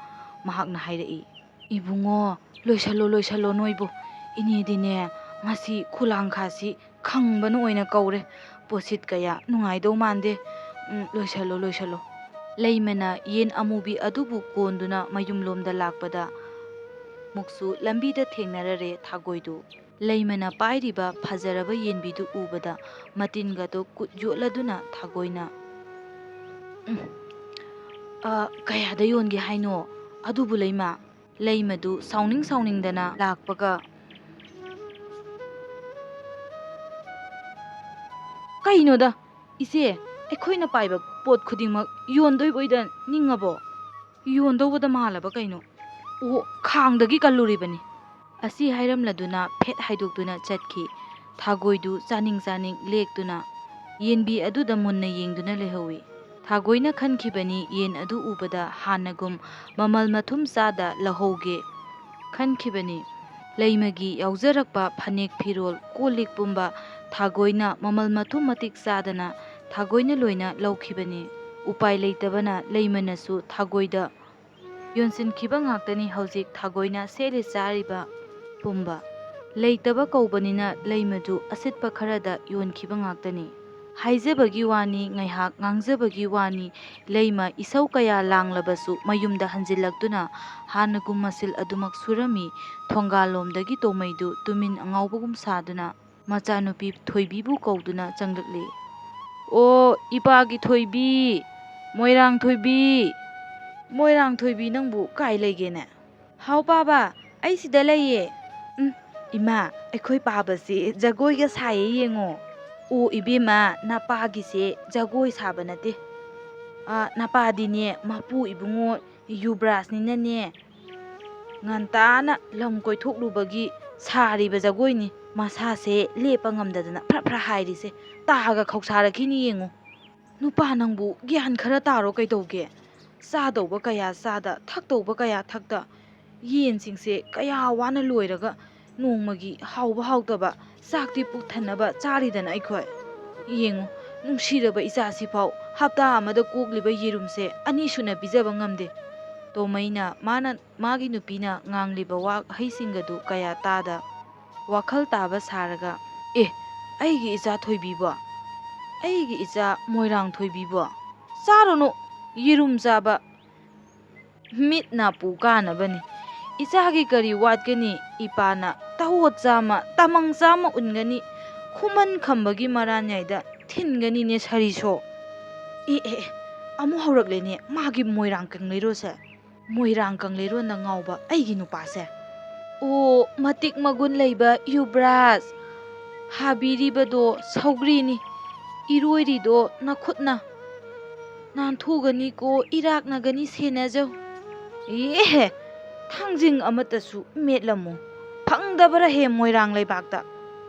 ꯃꯍꯥꯛꯅ ꯍꯥꯏꯔꯛꯏ, "ꯏꯕꯨꯡꯉꯣ, ꯂꯣꯏꯁꯜꯂꯣ, ꯂꯣꯏꯁꯜꯂꯣ ꯅꯣꯏꯕꯨ꯫ ꯏꯅꯦꯗꯤꯅꯦ, ꯉꯁꯤ ꯈꯨꯂꯥꯡꯈꯥꯁꯤ ꯈꯪꯕꯅ ꯑꯣꯏꯅ ꯀꯧꯔꯦ꯫ ꯄꯣꯠꯁꯤꯠ ꯀꯌꯥ ꯅꯨꯡꯉꯥꯏꯗꯧ ꯃꯥꯟꯗꯦ꯫ ꯎꯝ, ꯂꯣꯏꯁꯜꯂꯣ, ꯂꯣꯏꯁꯜꯂꯣ꯫" ꯂꯩꯃꯅ ꯌꯦꯟ ꯑꯃꯨꯕꯤ ꯑꯗꯨꯕꯨ ꯀꯣꯟꯗꯨꯅ ꯃꯌꯨꯝꯂꯣꯝꯗ ꯂꯥꯛꯄꯗ ꯃꯨꯛꯁꯨ ꯂꯝꯕꯤꯗ ꯊꯦꯡꯅꯔꯔꯦ ꯊꯥꯒꯣꯏꯗꯨ꯫ ꯂꯩꯃꯅ ꯄꯥꯏꯔꯤꯕ ꯐꯖꯔꯕ ꯌꯦꯟꯕꯤꯗꯨ ꯎꯕꯗ ꯃꯇꯤꯟꯒꯗꯣ ꯀꯨꯠ ꯌꯣꯠꯂꯗꯨꯅ ꯊꯥꯒꯣꯏꯅ, "ꯎꯝ, ꯑ, ꯀꯌꯥꯗ ꯌꯣꯟꯒꯦ ꯍꯥꯏꯅꯣ ꯑꯗꯨꯕꯨ ꯂꯩꯃ?" ꯂꯩꯃꯗꯨ ꯁꯥꯎꯅꯤꯡ ꯁꯥꯎꯅꯤꯡꯗꯅ ꯂꯥꯛꯄꯒ, "ꯀꯩꯅꯣꯗ, ꯏꯆꯦ, ꯑꯩꯈꯣꯏꯅ ꯄꯥꯏꯕ ꯄꯣꯠ ꯈꯨꯗꯤꯡꯃꯛ ꯌꯣꯟꯗꯣꯏꯕꯣꯏꯗ ꯅꯤꯡꯉꯕꯣ? ꯌꯣꯟꯗꯧꯕꯗ ꯃꯥꯜꯂꯕ ꯀꯩꯅꯣ? ꯑꯣ, ꯈꯥꯡꯗꯒꯤ ꯀꯜꯂꯨꯔꯤꯕꯅꯤ꯫" ꯑꯁꯤ ꯍꯥꯏꯔꯝꯂꯗꯨꯅ ꯐꯦꯠ ꯍꯥꯏꯗꯣꯛꯇꯨꯅ ꯆꯠꯈꯤ꯫ ꯊꯥꯒꯣꯏꯗꯨ ꯆꯥꯅꯤꯡ ꯆꯥꯅꯤꯡ ꯂꯦꯛꯇꯨꯅ ꯌꯦꯟꯕꯤ ꯑꯗꯨꯗ ꯃꯨꯟꯅ ꯌꯦꯡꯗꯨꯅ ꯂꯩꯍꯧꯏ꯫ ꯊꯥꯒꯣꯏꯅ ꯈꯟꯈꯤꯕꯅꯤ, ꯌꯦꯟ ꯑꯗꯨ ꯎꯕꯗ ꯍꯥꯟꯅꯒꯨꯝ ꯃꯃꯜ ꯃꯊꯨꯝ ꯆꯥꯗ ꯂꯧꯍꯧꯒꯦ ꯈꯟꯈꯤꯕꯅꯤ꯫ ꯂꯩꯃꯒꯤ ꯌꯥꯎꯖꯔꯛꯄ ꯐꯅꯦꯛ ꯐꯤꯔꯣꯜ, ꯀꯣꯜ ꯂꯤꯛ ꯄꯨꯝꯕ ꯊꯥꯒꯣꯏꯅ ꯃꯃꯜ ꯃꯊꯨꯝ ꯃꯇꯤꯛ ꯆꯥꯗꯅ ꯊꯥꯒꯣꯏꯅ ꯂꯣꯏꯅ ꯂꯧꯈꯤꯕꯅꯤ꯫ ꯎꯄꯥꯏ ꯂꯩꯇꯕꯅ ꯂꯩꯃꯅꯁꯨ ꯊꯥꯒꯣꯏꯗ ꯌꯣꯟꯁꯤꯟꯈꯤꯕ ꯉꯥꯛꯇꯅꯤ ꯍꯧꯖꯤꯛ ꯊꯥꯒꯣꯏꯅ ꯁꯦꯠꯂꯤ ꯆꯥꯔꯤꯕ ꯄꯨꯝꯕ꯫ ꯂꯩꯇꯕ ꯀꯧꯕꯅꯤꯅ ꯂꯩꯃꯗꯨ ꯑꯁꯤꯠꯄ ꯈꯔꯗ ꯌꯣꯟꯈꯤꯕ ꯉꯥꯛꯇꯅꯤ꯫ ꯍꯥꯏꯖꯕꯒꯤ ꯋꯥꯅꯤ, ꯉꯥꯏꯍꯥꯛ ꯉꯥꯡꯖꯕꯒꯤ ꯋꯥꯅꯤ, ꯂꯩꯃ ꯏꯁꯧ ꯀꯌꯥ ꯂꯥꯡꯂꯕꯁꯨ ꯃꯌꯨꯝꯗ ꯍꯟꯖꯤꯜꯂꯛꯇꯨꯅ ꯍꯥꯟꯅꯒꯨꯝ ꯃꯁꯤꯜ ꯑꯗꯨꯃꯛ ꯁꯨꯔꯝꯃꯤ꯫ ꯊꯣꯡꯒꯥꯜꯂꯣꯝꯗꯒꯤ ꯇꯣꯃꯩꯗꯨ ꯇꯨꯃꯤꯟ ꯑꯉꯥꯎꯕꯒꯨꯝ ꯁꯥꯗꯨꯅ ꯃꯆꯥꯅꯨꯄꯤ ꯊꯣꯏꯕꯤꯕꯨ ꯀꯧꯗꯨꯅ ꯆꯪꯂꯛꯂꯤ꯫ "ꯑꯣ, ꯏꯄꯥꯒꯤ ꯊꯣꯏꯕꯤ, ꯃꯣꯏꯔꯥꯡ ꯊꯣꯏꯕꯤ, ꯃꯣꯏꯔꯥꯡ ꯊꯣꯏꯕꯤ, ꯅꯪꯕꯨ ꯀꯥꯏ ꯂꯩꯒꯦꯅꯦ? ꯍꯥꯎ ꯄꯥꯕ, ꯑꯩ ꯁꯤꯗ ꯂꯩꯌꯦ꯫ ꯎꯝ, ꯏꯃꯥ, ꯑꯩꯈꯣꯏ ꯄꯥꯕꯁꯦ ꯖꯒꯣꯏꯒ ꯁꯥꯏꯌꯦ ꯌꯦꯡꯉꯣ꯫ ꯑꯣ ꯏꯕꯦꯝꯃ, ꯅꯄꯥꯒꯤꯁꯦ ꯖꯒꯣꯏ ꯁꯥꯕ ꯅꯠꯇꯦ꯫ ꯑ, ꯅꯄꯥꯗꯤꯅꯦ, ꯃꯄꯨ ꯏꯕꯨꯡꯉꯣ ꯌꯨꯕ꯭ꯔꯥꯖꯅꯤꯅꯅꯦ, ꯉꯟꯇꯥꯅ ꯂꯝ ꯀꯣꯏꯊꯣꯛꯂꯨꯕꯒꯤ ꯁꯥꯔꯤꯕ ꯖꯒꯣꯏꯅꯤ꯫ ꯃꯁꯥꯁꯦ ꯂꯦꯞꯄ ꯉꯝꯗꯗꯅ ꯐ꯭ꯔ ꯐ꯭ꯔ ꯍꯥꯏꯔꯤꯁꯦ꯫ ꯇꯥꯒ ꯈꯧꯁꯥꯔꯛꯈꯤꯅꯤ ꯌꯦꯡꯉꯨ꯫ ꯅꯨꯄꯥ ꯅꯪꯕꯨ ꯒ꯭ꯌꯥꯟ ꯈꯔ ꯇꯥꯔꯣ ꯀꯩꯗꯧꯒꯦ? ꯆꯥꯗꯧꯕ ꯀꯌꯥ ꯆꯥꯗ, ꯊꯛꯇꯧꯕ ꯀꯌꯥ ꯊꯛꯇ, ꯌꯦꯟꯁꯤꯡꯁꯦ ꯀꯌꯥ ꯋꯥꯅ ꯂꯣꯏꯔꯒ ꯅꯣꯡꯃꯒꯤ ꯍꯥꯎꯕ ꯍꯥꯎꯇꯕ ꯆꯥꯛꯇꯤ ꯄꯨꯛ ꯊꯟꯅꯕ ꯆꯥꯔꯤꯗꯅ ꯑꯩꯈꯣꯏ꯫ ꯌꯦꯡꯉꯨ, ꯅꯨꯡꯁꯤꯔꯕ ꯏꯆꯥꯁꯤꯐꯥꯎ ꯍꯞꯇꯥ ꯑꯃꯗ ꯀꯣꯛꯂꯤꯕ ꯌꯦꯔꯨꯝꯁꯦ ꯑꯅꯤ ꯁꯨꯅ ꯄꯤꯖꯕ ꯉꯝꯗꯦ꯫" ꯇꯣꯃꯩꯅ ꯃꯥꯅ, ꯃꯥꯒꯤ ꯅꯨꯄꯤꯅ ꯉꯥꯡꯂꯤꯕ ꯋꯥꯍꯩꯁꯤꯡꯒꯗꯨ ꯀꯌꯥ ꯇꯥꯗ, ꯋꯥꯈꯜ ꯇꯥꯕ ꯁꯥꯔꯒ, "ꯑꯦ, ꯑꯩꯒꯤ ꯏꯆꯥ ꯊꯣꯏꯕꯤꯕꯣ, ꯑꯩꯒꯤ ꯏꯆꯥ ꯃꯣꯏꯔꯥꯡ ꯊꯣꯏꯕꯤꯕꯣ, ꯆꯥꯔꯨꯅꯨ, ꯌꯦꯔꯨꯝ ꯆꯥꯕ ꯃꯤꯠ ꯅꯥꯄꯨ ꯀꯥꯅꯕꯅꯤ꯫ ꯏꯆꯥꯒꯤ ꯀꯔꯤ ꯋꯥꯠꯀꯅꯤ? ꯏꯄꯥꯅ ꯇꯍꯣꯠ ꯆꯥꯝꯃ, ꯇꯃꯪ ꯆꯥꯝꯃ ꯎꯟꯒꯅꯤ, ꯈꯨꯃꯟ ꯈꯝꯕꯒꯤ ꯃꯔꯥꯟꯌꯥꯏꯗ ꯊꯤꯟꯒꯅꯤꯅꯦ ꯁꯥꯔꯤꯁꯣ꯫" ꯑꯦ, ꯑꯦ, ꯑꯦ, ꯑꯃꯨꯛ ꯍꯧꯔꯛꯂꯦꯅꯦ ꯃꯥꯒꯤ ꯃꯣꯏꯔꯥꯡ ꯀꯪꯂꯩꯔꯣꯁꯦ꯫ ꯃꯣꯏꯔꯥꯡ ꯀꯪꯂꯩꯔꯣꯟꯗ ꯉꯥꯎꯕ ꯑꯩꯒꯤ ꯅꯨꯄꯥꯁꯦ꯫ ꯑꯣ, ꯃꯇꯤꯛ ꯃꯒꯨꯟ ꯂꯩꯕ ꯌꯨꯕ꯭ꯔꯥꯖ, ꯍꯥꯕꯤꯔꯤꯕꯗꯣ ꯁꯧꯒ꯭ꯔꯤꯅꯤ, ꯏꯔꯣꯏꯔꯤꯗꯣ ꯅꯈꯨꯠꯅ꯫ ꯅꯥꯟꯊꯨꯒꯅꯤꯀꯣ, ꯏꯔꯥꯛꯅꯒꯅꯤ, ꯁꯦꯟꯅꯖꯧ꯫ ꯑꯦ, ꯊꯥꯡꯖꯤꯡ ꯑꯃꯠꯇꯁꯨ ꯃꯦꯠꯂꯝꯃꯨ, ꯐꯪꯗꯕꯔꯥ ꯍꯦ ꯃꯣꯏꯔꯥꯡ ꯂꯩꯕꯥꯛꯇ?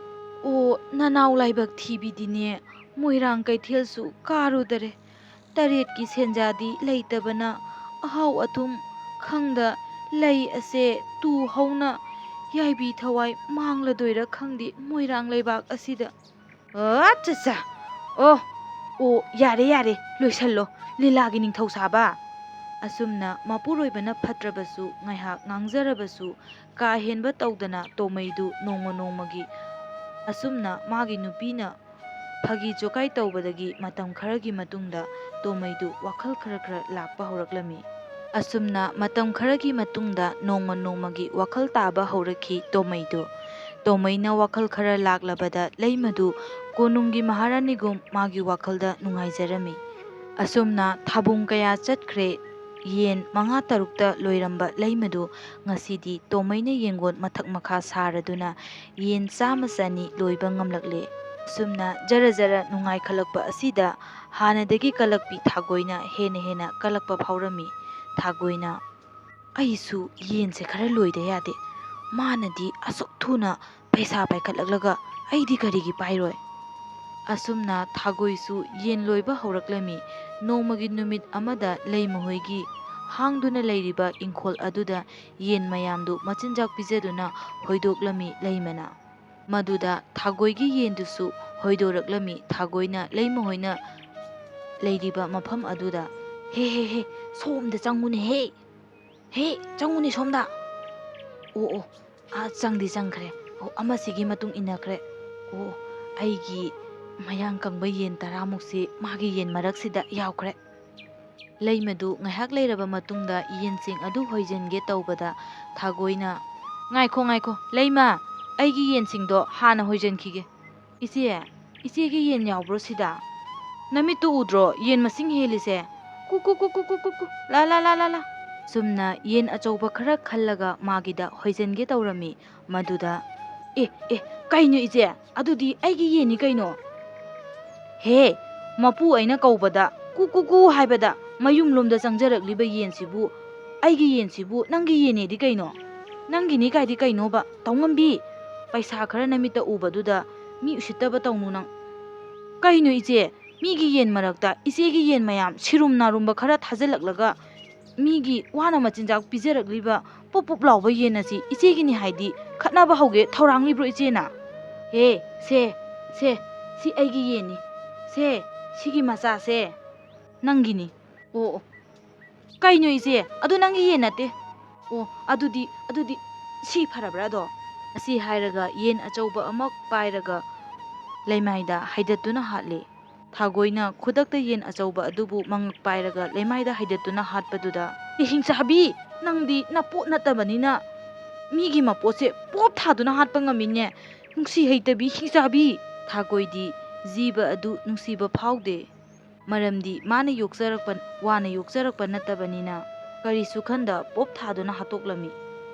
ꯑꯣ, ꯅꯅꯥꯎ ꯂꯥꯏꯕꯛ ꯊꯤꯕꯤꯗꯤꯅꯦ, ꯃꯣꯏꯔꯥꯡ ꯀꯩꯊꯦꯜꯁꯨ ꯀꯥꯔꯨꯗꯔꯦ꯫ ꯇꯔꯦꯠꯀꯤ ꯁꯦꯟꯖꯥꯗꯤ ꯂꯩꯇꯕꯅ ꯑꯍꯥꯎ ꯑꯊꯨꯝ ꯈꯪꯗ ꯂꯩ ꯑꯁꯦ ꯇꯨ ꯍꯧꯅ ꯌꯥꯏꯕꯤ ꯊꯋꯥꯏ ꯃꯥꯡꯂꯗꯣꯏꯔ ꯈꯪꯗꯦ ꯃꯣꯏꯔꯥꯡ ꯂꯩꯕꯥꯛ ꯑꯁꯤꯗ꯫ ꯑꯣ, ꯑꯠꯆꯥ, ꯑꯠꯆꯥ꯫ ꯑꯣ, ꯑꯣ, ꯌꯥꯔꯦ, ꯌꯥꯔꯦ, ꯂꯣꯏꯁꯜꯂꯣ, ꯂꯤꯂꯥꯒꯤ ꯅꯤꯡꯊꯧ ꯁꯥꯕ꯫ ꯑꯁꯨꯝꯅ ꯃꯄꯨꯔꯣꯏꯕꯅ ꯐꯠꯇ꯭ꯔꯕꯁꯨ ꯉꯥꯏꯍꯥꯛ ꯉꯥꯡꯖꯔꯕꯁꯨ ꯀꯥ ꯍꯦꯟꯕ ꯇꯧꯗꯅ ꯇꯣꯃꯩꯗꯨ ꯅꯣꯡꯃ ꯅꯣꯡꯃꯒꯤ ꯑꯁꯨꯝꯅ ꯃꯥꯒꯤ ꯅꯨꯄꯤꯅ ꯐꯥꯒꯤ ꯖꯣꯀꯥꯏ ꯇꯧꯕꯗꯒꯤ ꯃꯇꯝ ꯈꯔꯒꯤ ꯃꯇꯨꯡꯗ ꯇꯣꯃꯩꯗꯨ ꯋꯥꯈꯜ ꯈꯔ ꯈꯔ ꯂꯥꯛꯄ ꯍꯧꯔꯛꯂꯝꯃꯤ꯫ ꯑꯁꯨꯝꯅ ꯃꯇꯝ ꯈꯔꯒꯤ ꯃꯇꯨꯡꯗ ꯅꯣꯡꯃ ꯅꯣꯡꯃꯒꯤ ꯋꯥꯈꯜ ꯇꯥꯕ ꯍꯧꯔꯛꯈꯤ ꯇꯣꯃꯩꯗꯨ꯫ ꯇꯣꯃꯩꯅ ꯋꯥꯈꯜ ꯈꯔ ꯂꯥꯛꯂꯕꯗ ꯂꯩꯃꯗꯨ ꯀꯣꯅꯨꯡꯒꯤ ꯃꯍꯥꯔꯥꯅꯤꯒꯨꯝ ꯃꯥꯒꯤ ꯋꯥꯈꯜꯗ ꯅꯨꯡꯉꯥꯏꯖꯔꯝꯃꯤ꯫ ꯑꯁꯨꯝꯅ ꯊꯥꯕꯨꯡ ꯀꯌꯥ ꯆꯠꯈ꯭ꯔꯦ, ꯌꯦꯟ ꯃꯉꯥ ꯇꯔꯨꯛꯇ ꯂꯣꯏꯔꯝꯕ ꯂꯩꯃꯗꯨ ꯉꯁꯤꯗꯤ ꯇꯣꯃꯩꯅ ꯌꯦꯡꯒꯣꯟ ꯃꯊꯛ ꯃꯈꯥ ꯁꯥꯔꯗꯨꯅ ꯌꯦꯟ ꯆꯥꯝꯃ ꯆꯅꯤ ꯂꯣꯏꯕ ꯉꯝꯂꯛꯂꯦ꯫ ꯑꯁꯨꯝꯅ ꯖꯔ ꯖꯔ ꯅꯨꯡꯉꯥꯏꯈꯠꯂꯛꯄ ꯑꯁꯤꯗ ꯍꯥꯟꯅꯗꯒꯤ ꯀꯜꯂꯛꯄꯤ ꯊꯥꯒꯣꯏꯅ ꯍꯦꯟꯅ ꯍꯦꯟꯅ ꯀꯜꯂꯛꯄ ꯐꯥꯎꯔꯝꯃꯤ꯫ ꯊꯥꯒꯣꯏꯅ, "ꯑꯩꯁꯨ ꯌꯦꯟꯁꯦ ꯈꯔ ꯂꯣꯏꯗ ꯌꯥꯗꯦ꯫ ꯃꯥꯅꯗꯤ ꯑꯁꯨꯛ ꯊꯨꯅ ꯄꯩꯁꯥ ꯄꯥꯏꯈꯠꯂꯛꯂꯒ ꯑꯩꯗꯤ ꯀꯔꯤꯒꯤ ꯄꯥꯏꯔꯣꯏ?" ꯑꯁꯨꯝꯅ ꯊꯥꯒꯣꯏꯁꯨ ꯌꯦꯟ ꯂꯣꯏꯕ ꯍꯧꯔꯛꯂꯝꯃꯤ꯫ ꯅꯣꯡꯃꯒꯤ ꯅꯨꯃꯤꯠ ꯑꯃꯗ ꯂꯩꯃꯍꯣꯏꯒꯤ ꯍꯥꯡꯗꯨꯅ ꯂꯩꯔꯤꯕ ꯏꯪꯈꯣꯜ ꯑꯗꯨꯗ ꯌꯦꯟ ꯃꯌꯥꯝꯗꯨ ꯃꯆꯤꯟꯖꯥꯛ ꯄꯤꯖꯗꯨꯅ ꯍꯣꯏꯗꯣꯛꯂꯝꯃꯤ ꯂꯩꯃꯅ꯫ ꯃꯗꯨꯗ ꯊꯥꯒꯣꯏꯒꯤ ꯌꯦꯟꯗꯨꯁꯨ ꯍꯣꯏꯗꯣꯔꯛꯂꯝꯃꯤ꯫ ꯊꯥꯒꯣꯏꯅ ꯂꯩꯃꯍꯣꯏꯅ ꯂꯩꯔꯤꯕ ꯃꯐꯝ ꯑꯗꯨꯗ, "ꯍꯦ, ꯍꯦ, ꯍꯦ, ꯁꯣꯝꯗ ꯆꯪꯉꯨꯅꯦ, ꯍꯦ! ꯍꯦ, ꯆꯪꯉꯨꯅꯦ ꯁꯣꯝꯗ!" "ꯑꯣ, ꯑꯣ, ꯑꯥ, ꯆꯪꯗꯤ ꯆꯪꯈ꯭ꯔꯦ꯫ ꯑꯣ, ꯑꯃꯁꯤꯒꯤ ꯃꯇꯨꯡ ꯏꯟꯅꯈ꯭ꯔꯦ꯫ ꯑꯣ, ꯑꯩꯒꯤ ꯃꯌꯥꯡ ꯀꯪꯕ ꯌꯦꯟ ꯇꯔꯥꯃꯨꯛꯁꯤ ꯃꯥꯒꯤ ꯌꯦꯟ ꯃꯔꯛꯁꯤꯗ ꯌꯥꯎꯈ꯭ꯔꯦ꯫" ꯂꯩꯃꯗꯨ ꯉꯥꯏꯍꯥꯛ ꯂꯩꯔꯕ ꯃꯇꯨꯡꯗ ꯌꯦꯟꯁꯤꯡ ꯑꯗꯨ ꯍꯣꯏꯖꯤꯟꯒꯦ ꯇꯧꯕꯗ ꯊꯥꯒꯣꯏꯅ, "ꯉꯥꯏꯈꯣ, ꯉꯥꯏꯈꯣ, ꯂꯩꯃ, ꯑꯩꯒꯤ ꯌꯦꯟꯁꯤꯡꯗꯣ ꯍꯥꯟꯅ ꯍꯣꯏꯖꯤꯟꯈꯤꯒꯦ꯫" "ꯏꯆꯦ, ꯏꯆꯦꯒꯤ ꯌꯦꯟ ꯌꯥꯎꯕ꯭ꯔꯣ ꯁꯤꯗ? ꯅꯃꯤꯠꯇꯨ ꯎꯗ꯭ꯔꯣ? ꯌꯦꯟ ꯃꯁꯤꯡ ꯍꯦꯜꯂꯤꯁꯦ꯫ ꯀꯨ, ꯀꯨ, ꯀꯨ, ꯀꯨ, ꯀꯨ, ꯀꯨ, ꯀꯨ, ꯂꯥ, ꯂꯥ, ꯂꯥ, ꯂꯥ, ꯂꯥ꯫" ꯁꯨꯝꯅ ꯌꯦꯟ ꯑꯆꯧꯕ ꯈꯔ ꯈꯜꯂꯒ ꯃꯥꯒꯤꯗ ꯍꯣꯏꯖꯤꯟꯒꯦ ꯇꯧꯔꯝꯃꯤ꯫ ꯃꯗꯨꯗ, "ꯑꯦ, ꯑꯦ, ꯀꯩꯅꯣ ꯏꯆꯦ? ꯑꯗꯨꯗꯤ ꯑꯩꯒꯤ ꯌꯦꯟꯅꯤ ꯀꯩꯅꯣ?" "ꯍꯦ, ꯃꯄꯨ ꯑꯩꯅ ꯀꯧꯕꯗ ꯀꯨ, ꯀꯨ, ꯀꯨ ꯍꯥꯏꯕꯗ ꯃꯌꯨꯝꯂꯣꯝꯗ ꯆꯪꯖꯔꯛꯂꯤꯕ ꯌꯦꯟꯁꯤꯕꯨ ꯑꯩꯒꯤ ꯌꯦꯟꯁꯤꯕꯨ ꯅꯪꯒꯤ ꯌꯦꯟꯅꯦꯗꯤ ꯀꯩꯅꯣ? ꯅꯪꯒꯤꯅꯤ ꯀꯥꯏꯗꯤ ꯀꯩꯅꯣꯕ, ꯇꯧꯉꯝꯕꯤ? ꯄꯩꯁꯥ ꯈꯔ ꯅꯃꯤꯠꯇ ꯎꯕꯗꯨꯗ ꯃꯤ ꯎꯁꯤꯠꯇꯕ ꯇꯧꯅꯨ ꯅꯪ꯫" "ꯀꯩꯅꯣ ꯏꯆꯦ? ꯃꯤꯒꯤ ꯌꯦꯟ ꯃꯔꯛꯇ ꯏꯆꯦꯒꯤ ꯌꯦꯟ ꯃꯌꯥꯝ ꯁꯤꯔꯨꯝ ꯅꯥꯔꯨꯝꯕ ꯈꯔ ꯊꯥꯖꯤꯜꯂꯛꯂꯒ ꯃꯤꯒꯤ ꯋꯥꯅ ꯃꯆꯤꯟꯖꯥꯛ ꯄꯤꯖꯔꯛꯂꯤꯕ ꯄꯨꯞ ꯄꯨꯞ ꯂꯥꯎꯕ ꯌꯦꯟ ꯑꯁꯤ ꯏꯆꯦꯒꯤꯅꯤ ꯍꯥꯏꯗꯤ ꯈꯠꯅꯕ ꯍꯧꯒꯦ ꯊꯧꯔꯥꯡꯂꯤꯕ꯭ꯔꯣ ꯏꯆꯦꯅ? ꯍꯦ, ꯁꯦ, ꯁꯦ, ꯁꯤ ꯑꯩꯒꯤ ꯌꯦꯟꯅꯤ꯫ ꯁꯦ, ꯁꯤꯒꯤ ꯃꯆꯥꯁꯦ ꯅꯪꯒꯤꯅꯤ꯫ ꯑꯣ, ꯑꯣ꯫ ꯀꯩꯅꯣ ꯏꯆꯦ? ꯑꯗꯨ ꯅꯪꯒꯤ ꯌꯦꯟ ꯅꯠꯇꯦ꯫ ꯑꯣ, ꯑꯗꯨꯗꯤ, ꯑꯗꯨꯗꯤ ꯁꯤ ꯐꯔꯕ꯭ꯔꯥ ꯑꯗꯣ? ꯑꯁꯤ ꯍꯥꯏꯔꯒ ꯌꯦꯟ ꯑꯆꯧꯕ ꯑꯃ ꯄꯥꯏꯔꯒ ꯂꯩꯃꯥꯏꯗ ꯍꯥꯏꯗꯠꯇꯨꯅ ꯍꯥꯠꯂꯤ꯫ ꯊꯥꯒꯣꯏꯅ ꯈꯨꯗꯛꯇ ꯌꯦꯟ ꯑꯆꯧꯕ ꯑꯗꯨꯕꯨ ꯃꯉꯛ ꯄꯥꯏꯔꯒ ꯂꯩꯃꯥꯏꯗ ꯍꯥꯏꯗꯠꯇꯨꯅ ꯍꯥꯠꯄꯗꯨꯗ, "ꯑꯦ, ꯍꯤꯡꯆꯥꯕꯤ, ꯅꯪꯗꯤ ꯅꯄꯣꯠ ꯅꯠꯇꯕꯅꯤꯅ ꯃꯤꯒꯤ ꯃꯄꯣꯠꯁꯦ ꯄꯣꯞ ꯊꯥꯗꯨꯅ ꯍꯥꯠꯄ ꯉꯝꯃꯤꯅꯦ꯫ ꯅꯨꯡꯁꯤ ꯍꯩꯇꯕꯤ ꯍꯤꯡꯆꯥꯕꯤ!" ꯊꯥꯒꯣꯏꯗꯤ ꯖꯤꯕ ꯑꯗꯨ ꯅꯨꯡꯁꯤꯕ ꯐꯥꯎꯗꯦ꯫ ꯃꯔꯝꯗꯤ ꯃꯥꯅ ꯌꯣꯛꯆꯔꯛꯄ, ꯋꯥꯅ ꯌꯣꯛꯆꯔꯛꯄ ꯅꯠꯇꯕꯅꯤꯅ ꯀꯔꯤꯁꯨ ꯈꯟꯗ ꯄꯣꯞ ꯊꯥꯗꯨꯅ ꯍꯥꯠꯇꯣꯛꯂꯝꯃꯤ꯫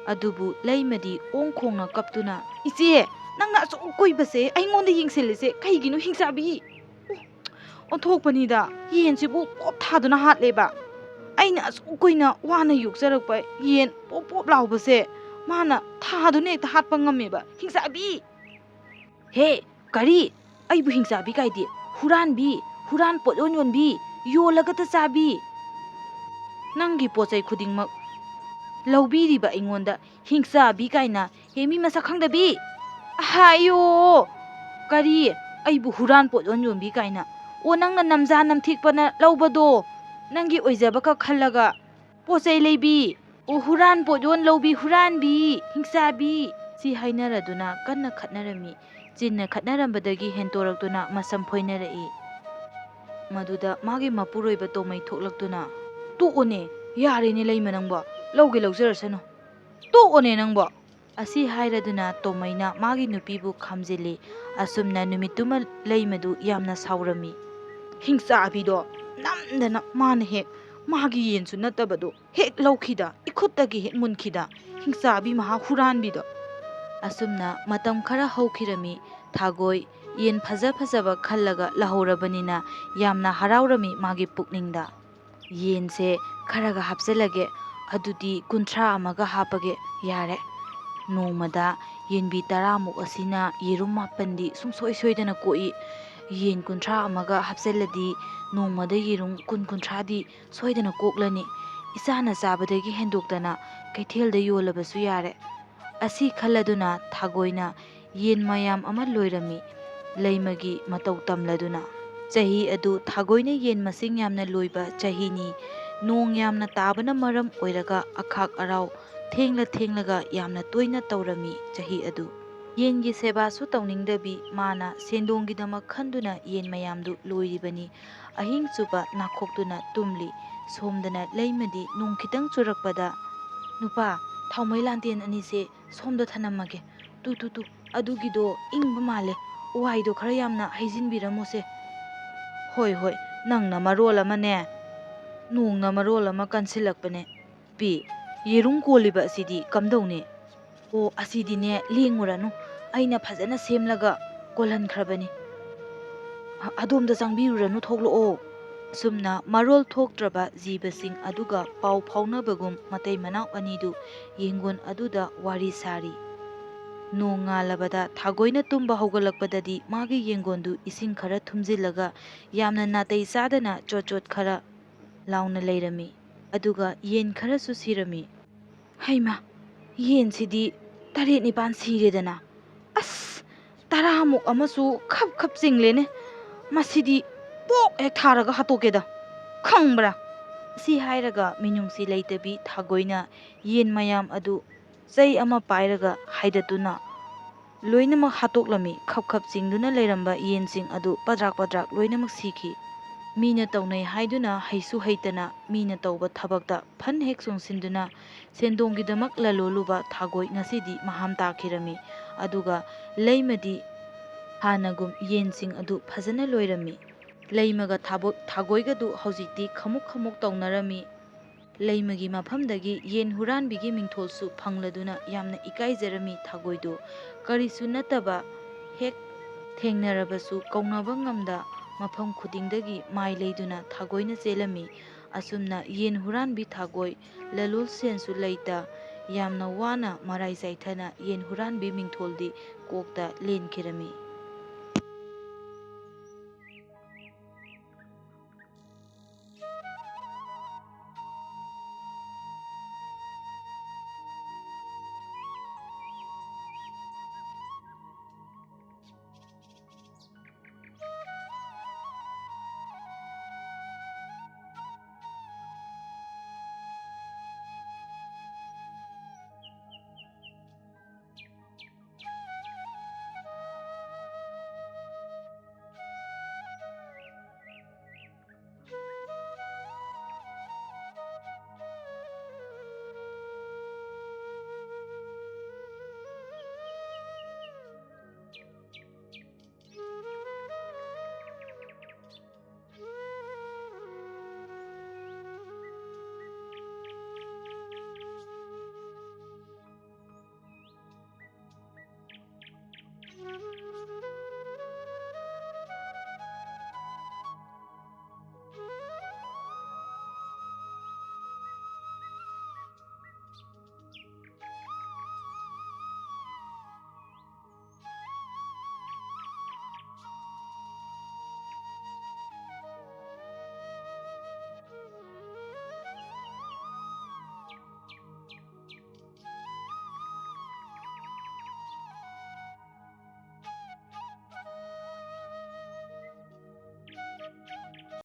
ꯑꯗꯨꯕꯨ ꯂꯩꯃꯗꯤ ꯑꯣꯡ ꯈꯣꯡꯅ ꯀꯞꯇꯨꯅ, "ꯏꯆꯦ, ꯅꯪꯅ ꯑꯁꯨꯛ ꯀꯨꯏꯕꯁꯦ ꯑꯩꯉꯣꯟꯗ ꯌꯦꯡꯁꯤꯜꯂꯤꯁꯦ ꯀꯩꯒꯤꯅꯣ ꯍꯤꯡꯆꯥꯕꯤ? ꯑꯣꯟꯊꯣꯛꯄꯅꯤꯗ, ꯌꯦꯟꯁꯤꯕꯨ ꯄꯣꯞ ꯊꯥꯗꯨꯅ ꯍꯥꯠꯂꯦꯕ꯫ ꯑꯩꯅ ꯑꯁꯨꯛ ꯀꯨꯏꯅ ꯋꯥꯅ ꯌꯣꯛꯆꯔꯛꯄ ꯌꯦꯟ ꯄꯣꯞ ꯄꯣꯞ ꯂꯥꯎꯕꯁꯦ ꯃꯥꯅ ꯊꯥꯗꯨꯅ ꯍꯦꯛꯇ ꯍꯥꯠꯄ ꯉꯝꯃꯦꯕ ꯍꯤꯡꯆꯥꯕꯤ!" "ꯍꯦ, ꯀꯔꯤ? ꯑꯩꯕꯨ ꯍꯤꯡꯆꯥꯕꯤ ꯀꯥꯏꯗꯤ? ꯍꯨꯔꯥꯟꯕꯤ, ꯍꯨꯔꯥꯟ ꯄꯣꯠꯌꯣꯟ ꯌꯣꯟꯕꯤ, ꯌꯣꯜꯂꯒꯇ ꯆꯥꯕꯤ꯫ ꯅꯪꯒꯤ ꯄꯣꯠ ꯆꯩ ꯈꯨꯗꯤꯡꯃꯛ ꯂꯧꯕꯤꯔꯤꯕ ꯑꯩꯉꯣꯟꯗ ꯍꯤꯡꯆꯥꯕꯤ ꯀꯥꯏꯅ, ꯍꯦ ꯃꯤ ꯃꯁꯛ ꯈꯪꯗꯕꯤ!" "ꯑꯍꯥꯌꯣ! ꯀꯔꯤ? ꯑꯩꯕꯨ ꯍꯨꯔꯥꯟ ꯄꯣꯠꯌꯣꯟ ꯌꯣꯟꯕꯤ ꯀꯥꯏꯅ? ꯑꯣ, ꯅꯪꯅ ꯅꯝꯖꯥ ꯅꯝꯊꯤꯛꯄꯅ ꯂꯧꯕꯗꯣ ꯅꯪꯒꯤ ꯑꯣꯏꯖꯕꯈꯛ ꯈꯜꯂꯒ ꯄꯣꯠ ꯆꯩ ꯂꯩꯕꯤ꯫ ꯑꯣ, ꯍꯨꯔꯥꯟ ꯄꯣꯠꯌꯣꯟ ꯂꯧꯕꯤ, ꯍꯨꯔꯥꯟꯕꯤ, ꯍꯤꯡꯆꯥꯕꯤ!" ꯁꯤ ꯍꯥꯏꯅꯔꯗꯨꯅ ꯀꯟꯅ ꯈꯠꯅꯔꯝꯃꯤ꯫ ꯆꯤꯟꯅ ꯈꯠꯅꯔꯝꯕꯗꯒꯤ ꯍꯦꯟꯇꯣꯔꯛꯇꯨꯅ ꯃꯁꯝ ꯐꯣꯏꯅꯔꯛꯏ꯫ ꯃꯗꯨꯗ ꯃꯥꯒꯤ ꯃꯄꯨꯔꯣꯏꯕ ꯇꯣꯃꯩ ꯊꯣꯛꯂꯛꯇꯨꯅ, "ꯇꯣꯛꯑꯣꯅꯦ, ꯌꯥꯔꯦꯅꯦ ꯂꯩꯃ ꯅꯪꯕꯣ, ꯂꯧꯒꯦ ꯂꯧꯖꯔꯁꯅꯨ꯫ ꯇꯣꯛꯑꯣꯅꯦ ꯅꯪꯕꯣ!" ꯑꯁꯤ ꯍꯥꯏꯔꯗꯨꯅ ꯇꯣꯃꯩꯅ ꯃꯥꯒꯤ ꯅꯨꯄꯤꯕꯨ ꯈꯥꯝꯖꯤꯜꯂꯤ꯫ ꯑꯁꯨꯝꯅ ꯅꯨꯃꯤꯠꯇꯨꯃ ꯂꯩꯃꯗꯨ ꯌꯥꯝꯅ ꯁꯥꯎꯔꯝꯃꯤ꯫ "ꯍꯤꯡꯆꯥꯕꯤꯗꯣ ꯅꯝꯗꯅ ꯃꯥꯅ ꯍꯦꯛ ꯃꯥꯒꯤ ꯌꯦꯟꯁꯨ ꯅꯠꯇꯕꯗꯣ ꯍꯦꯛ ꯂꯧꯈꯤꯗ, ꯏꯈꯨꯠꯇꯒꯤ ꯍꯦꯛ ꯃꯨꯟꯈꯤꯗ, ꯍꯤꯡꯆꯥꯕꯤ ꯃꯍꯥ ꯍꯨꯔꯥꯟꯕꯤꯗꯣ!" ꯑꯁꯨꯝꯅ ꯃꯇꯝ ꯈꯔ ꯍꯧꯈꯤꯔꯝꯃꯤ꯫ ꯊꯥꯒꯣꯏ ꯌꯦꯟ ꯐꯖ ꯐꯖꯕ ꯈꯜꯂꯒ ꯂꯧꯍꯧꯔꯕꯅꯤꯅ ꯌꯥꯝꯅ ꯍꯔꯥꯎꯔꯝꯃꯤ ꯃꯥꯒꯤ ꯄꯨꯛꯅꯤꯡꯗ꯫ "ꯌꯦꯟꯁꯦ ꯈꯔꯒ ꯍꯥꯞꯆꯤꯜꯂꯒꯦ, ꯑꯗꯨꯗꯤ ꯀꯨꯟꯊ꯭ꯔꯥ ꯑꯃꯒ ꯍꯥꯞꯄꯒꯦ, ꯌꯥꯔꯦ꯫ ꯅꯣꯡꯃꯗ ꯌꯦꯟꯕꯤ ꯇꯔꯥꯃꯨꯛ ꯑꯁꯤꯅ ꯌꯦꯔꯨꯝ ꯃꯥꯄꯟꯗꯤ ꯁꯨꯡꯁꯣꯏ ꯁꯣꯏꯗꯅ ꯀꯣꯛꯏ꯫ ꯌꯦꯟ ꯀꯨꯟꯊ꯭ꯔꯥ ꯑꯃꯒ ꯍꯥꯞꯆꯤꯜꯂꯗꯤ ꯅꯣꯡꯃꯗ ꯌꯦꯔꯨꯝ ꯀꯨꯟ ꯀꯨꯟꯊ꯭ꯔꯥꯗꯤ ꯁꯣꯏꯗꯅ ꯀꯣꯛꯂꯅꯤ꯫ ꯏꯆꯥꯅ ꯆꯥꯕꯗꯒꯤ ꯍꯦꯟꯗꯣꯛꯇꯅ ꯀꯩꯊꯦꯜꯗ ꯌꯣꯜꯂꯕꯁꯨ ꯌꯥꯔꯦ꯫ ꯑꯁꯤ ꯈꯜꯂꯗꯨꯅ ꯊꯥꯒꯣꯏꯅ ꯌꯦꯟ ꯃꯌꯥꯝ ꯑꯃ ꯂꯣꯏꯔꯝꯃꯤ꯫ ꯂꯩꯃꯒꯤ ꯃꯇꯧ ꯇꯝꯂꯗꯨꯅ꯫ ꯆꯍꯤ ꯑꯗꯨ ꯊꯥꯒꯣꯏꯅ ꯌꯦꯟ ꯃꯁꯤꯡ ꯌꯥꯝꯅ ꯂꯣꯏꯕ ꯆꯍꯤꯅꯤ꯫ ꯅꯣꯡ ꯌꯥꯝꯅ ꯇꯥꯕꯅ ꯃꯔꯝ ꯑꯣꯏꯔꯒ ꯑꯈꯥꯛ ꯑꯔꯥꯎ ꯊꯦꯡꯂ ꯊꯦꯡꯂꯒ ꯌꯥꯝꯅ ꯇꯣꯏꯅ ꯇꯧꯔꯝꯃꯤ ꯆꯍꯤ ꯑꯗꯨ꯫ ꯌꯦꯟꯒꯤ ꯁꯦꯕꯥꯁꯨ ꯇꯧꯅꯤꯡꯗꯕꯤ ꯃꯥꯅ ꯁꯦꯟꯗꯣꯡꯒꯤꯗꯃꯛ ꯈꯟꯗꯨꯅ ꯌꯦꯟ ꯃꯌꯥꯝꯗꯨ ꯂꯣꯏꯔꯤꯕꯅꯤ꯫ ꯑꯍꯤꯡ ꯆꯨꯞꯄ ꯅꯥꯈꯣꯛꯇꯨꯅ ꯇꯨꯝꯂꯤ꯫ ꯁꯣꯝꯗꯅ ꯂꯩꯃꯗꯤ ꯅꯣꯡ ꯈꯤꯇꯪ ꯆꯨꯔꯛꯄꯗ, "ꯅꯨꯄꯥ, ꯊꯥꯎꯃꯩ ꯂꯥꯟꯇꯦꯟ ꯑꯅꯤꯁꯦ ꯁꯣꯝꯗ ꯊꯅꯝꯃꯒꯦ꯫ ꯇꯨ, ꯇꯨ, ꯇꯨ, ꯑꯗꯨꯒꯤꯗꯣ ꯏꯪꯕ ꯃꯥꯜꯂꯦ꯫ ꯋꯥꯏꯗꯣ ꯈꯔ ꯌꯥꯝꯅ ꯍꯩꯖꯤꯟꯕꯤꯔꯝꯃꯣꯁꯦ꯫" "ꯍꯣꯏ, ꯍꯣꯏ, ꯅꯪꯅ ꯃꯔꯣꯜ ꯑꯃꯅꯦ, ꯅꯣꯡꯅ ꯃꯔꯣꯜ ꯑꯃ ꯀꯟꯁꯤꯜꯂꯛꯄꯅꯦ꯫ ꯄꯤ, ꯌꯦꯔꯨꯝ ꯀꯣꯜꯂꯤꯕ ꯑꯁꯤꯗꯤ ꯀꯝꯗꯧꯅꯤ?" "ꯑꯣ, ꯑꯁꯤꯗꯤꯅꯦ, ꯂꯦꯡꯉꯨꯔꯅꯨ, ꯑꯩꯅ ꯐꯖꯅ ꯁꯦꯝꯂꯒ ꯀꯣꯜꯍꯟꯈ꯭ꯔꯕꯅꯤ꯫ ꯑ-, ꯑꯗꯣꯝꯗ ꯆꯪꯕꯤꯔꯨꯔꯅꯨ, ꯊꯣꯛꯂꯛꯑꯣ꯫" ꯑꯁꯨꯝꯅ ꯃꯔꯣꯜ ꯊꯣꯛꯇ꯭ꯔꯕ ꯖꯤꯕꯁꯤꯡ ꯑꯗꯨꯒ ꯄꯥꯎ ꯐꯥꯎꯅꯕꯒꯨꯝ ꯃꯇꯩ ꯃꯅꯥꯎ ꯑꯅꯤꯗꯨ ꯌꯦꯡꯒꯣꯟ ꯑꯗꯨꯗ ꯋꯥꯔꯤ ꯁꯥꯔꯤ꯫ ꯅꯣꯡ ꯉꯥꯜꯂꯕꯗ ꯊꯥꯒꯣꯏꯅ ꯇꯨꯝꯕ ꯍꯧꯒꯠꯂꯛꯄꯗꯗꯤ ꯃꯥꯒꯤ ꯌꯦꯡꯒꯣꯟꯗꯨ ꯏꯁꯤꯡ ꯈꯔ ꯊꯨꯝꯖꯤꯜꯂꯒ ꯌꯥꯝꯅ ꯅꯥꯇꯩ ꯆꯥꯗꯅ ꯆꯣꯠ ꯆꯣꯠ ꯈꯔ ꯂꯥꯎꯅ ꯂꯩꯔꯝꯃꯤ꯫ ꯑꯗꯨꯒ ꯌꯦꯟ ꯈꯔꯁꯨ ꯁꯤꯔꯝꯃꯤ꯫ "ꯍꯩꯃꯥ, ꯌꯦꯟꯁꯤꯗꯤ ꯇꯔꯦꯠ ꯅꯤꯄꯥꯟ ꯁꯤꯔꯦꯗꯅ꯫ ꯑꯁ, ꯇꯔꯥꯃꯨꯛ ꯑꯃꯁꯨ ꯈꯞ ꯈꯞ ꯆꯤꯡꯂꯦꯅꯦ꯫ ꯃꯁꯤꯗꯤ ꯄꯣꯛ ꯍꯦꯛ ꯊꯥꯔꯒ ꯍꯥꯠꯇꯣꯛꯀꯦꯗ, ꯈꯪꯕ꯭ꯔꯥ?" ꯑꯁꯤ ꯍꯥꯏꯔꯒ ꯃꯤꯅꯨꯡꯁꯤ ꯂꯩꯇꯕꯤ ꯊꯥꯒꯣꯏꯅ ꯌꯦꯟ ꯃꯌꯥꯝ ꯑꯗꯨ ꯆꯩ ꯑꯃ ꯄꯥꯏꯔꯒ ꯍꯥꯏꯗꯠꯇꯨꯅ ꯂꯣꯏꯅꯃꯛ ꯍꯥꯠꯇꯣꯛꯂꯝꯃꯤ꯫ ꯈꯞ ꯈꯞ ꯆꯤꯡꯗꯨꯅ ꯂꯩꯔꯝꯕ ꯌꯦꯟꯁꯤꯡ ꯑꯗꯨ ꯄꯗ꯭ꯔꯥꯛ ꯄꯗ꯭ꯔꯥꯛ ꯂꯣꯏꯅꯃꯛ ꯁꯤꯈꯤ꯫ ꯃꯤꯅ ꯇꯧꯅꯩ ꯍꯥꯏꯗꯨꯅ ꯍꯩꯁꯨ ꯍꯩꯇꯅ ꯃꯤꯅ ꯇꯧꯕ ꯊꯕꯛꯇ ꯐꯟ ꯍꯦꯛ ꯆꯣꯡꯁꯤꯟꯗꯨꯅ ꯁꯦꯟꯗꯣꯡꯒꯤꯗꯃꯛ ꯂꯂꯣꯜꯂꯨꯕ ꯊꯥꯒꯣꯏ ꯉꯁꯤꯗꯤ ꯃꯍꯥꯝ ꯇꯥꯈꯤꯔꯝꯃꯤ꯫ ꯑꯗꯨꯒ ꯂꯩꯃꯗꯤ ꯍꯥꯟꯅꯒꯨꯝ ꯌꯦꯟꯁꯤꯡ ꯑꯗꯨ ꯐꯖꯅ ꯂꯣꯏꯔꯝꯃꯤ꯫ ꯂꯩꯃꯒ ꯊꯥꯕꯣ-, ꯊꯥꯒꯣꯏꯒꯗꯨ ꯍꯧꯖꯤꯛꯇꯤ ꯈꯃꯨꯛ ꯈꯃꯨꯛ ꯇꯧꯅꯔꯝꯃꯤ꯫ ꯂꯩꯃꯒꯤ ꯃꯐꯝꯗꯒꯤ ꯌꯦꯟ ꯍꯨꯔꯥꯟꯕꯤꯒꯤ ꯃꯤꯡꯊꯣꯜꯁꯨ ꯐꯪꯂꯗꯨꯅ ꯌꯥꯝꯅ ꯏꯀꯥꯏꯖꯔꯝꯃꯤ ꯊꯥꯒꯣꯏꯗꯨ꯫ ꯀꯔꯤꯁꯨ ꯅꯠꯇꯕ ꯍꯦꯛ ꯊꯦꯡꯅꯔꯕꯁꯨ ꯀꯧꯅꯕ ꯉꯝꯗ ꯃꯐꯝ ꯈꯨꯗꯤꯡꯗꯒꯤ ꯃꯥꯏ ꯂꯩꯗꯨꯅ ꯊꯥꯒꯣꯏꯅ ꯆꯦꯜꯂꯝꯃꯤ꯫ ꯑꯁꯨꯝꯅ ꯌꯦꯟ ꯍꯨꯔꯥꯟꯕꯤ ꯊꯥꯒꯣꯏ ꯂꯂꯣꯜ ꯁꯦꯟꯁꯨ ꯂꯩꯇ ꯌꯥꯝꯅ ꯋꯥꯅ ꯃꯔꯥꯏ ꯆꯥꯏꯊꯅ ꯌꯦꯟ ꯍꯨꯔꯥꯟꯕꯤ ꯃꯤꯡꯊꯣꯜꯗꯤ ꯀꯣꯛꯇ ꯂꯦꯟꯈꯤꯔꯝꯃꯤ꯫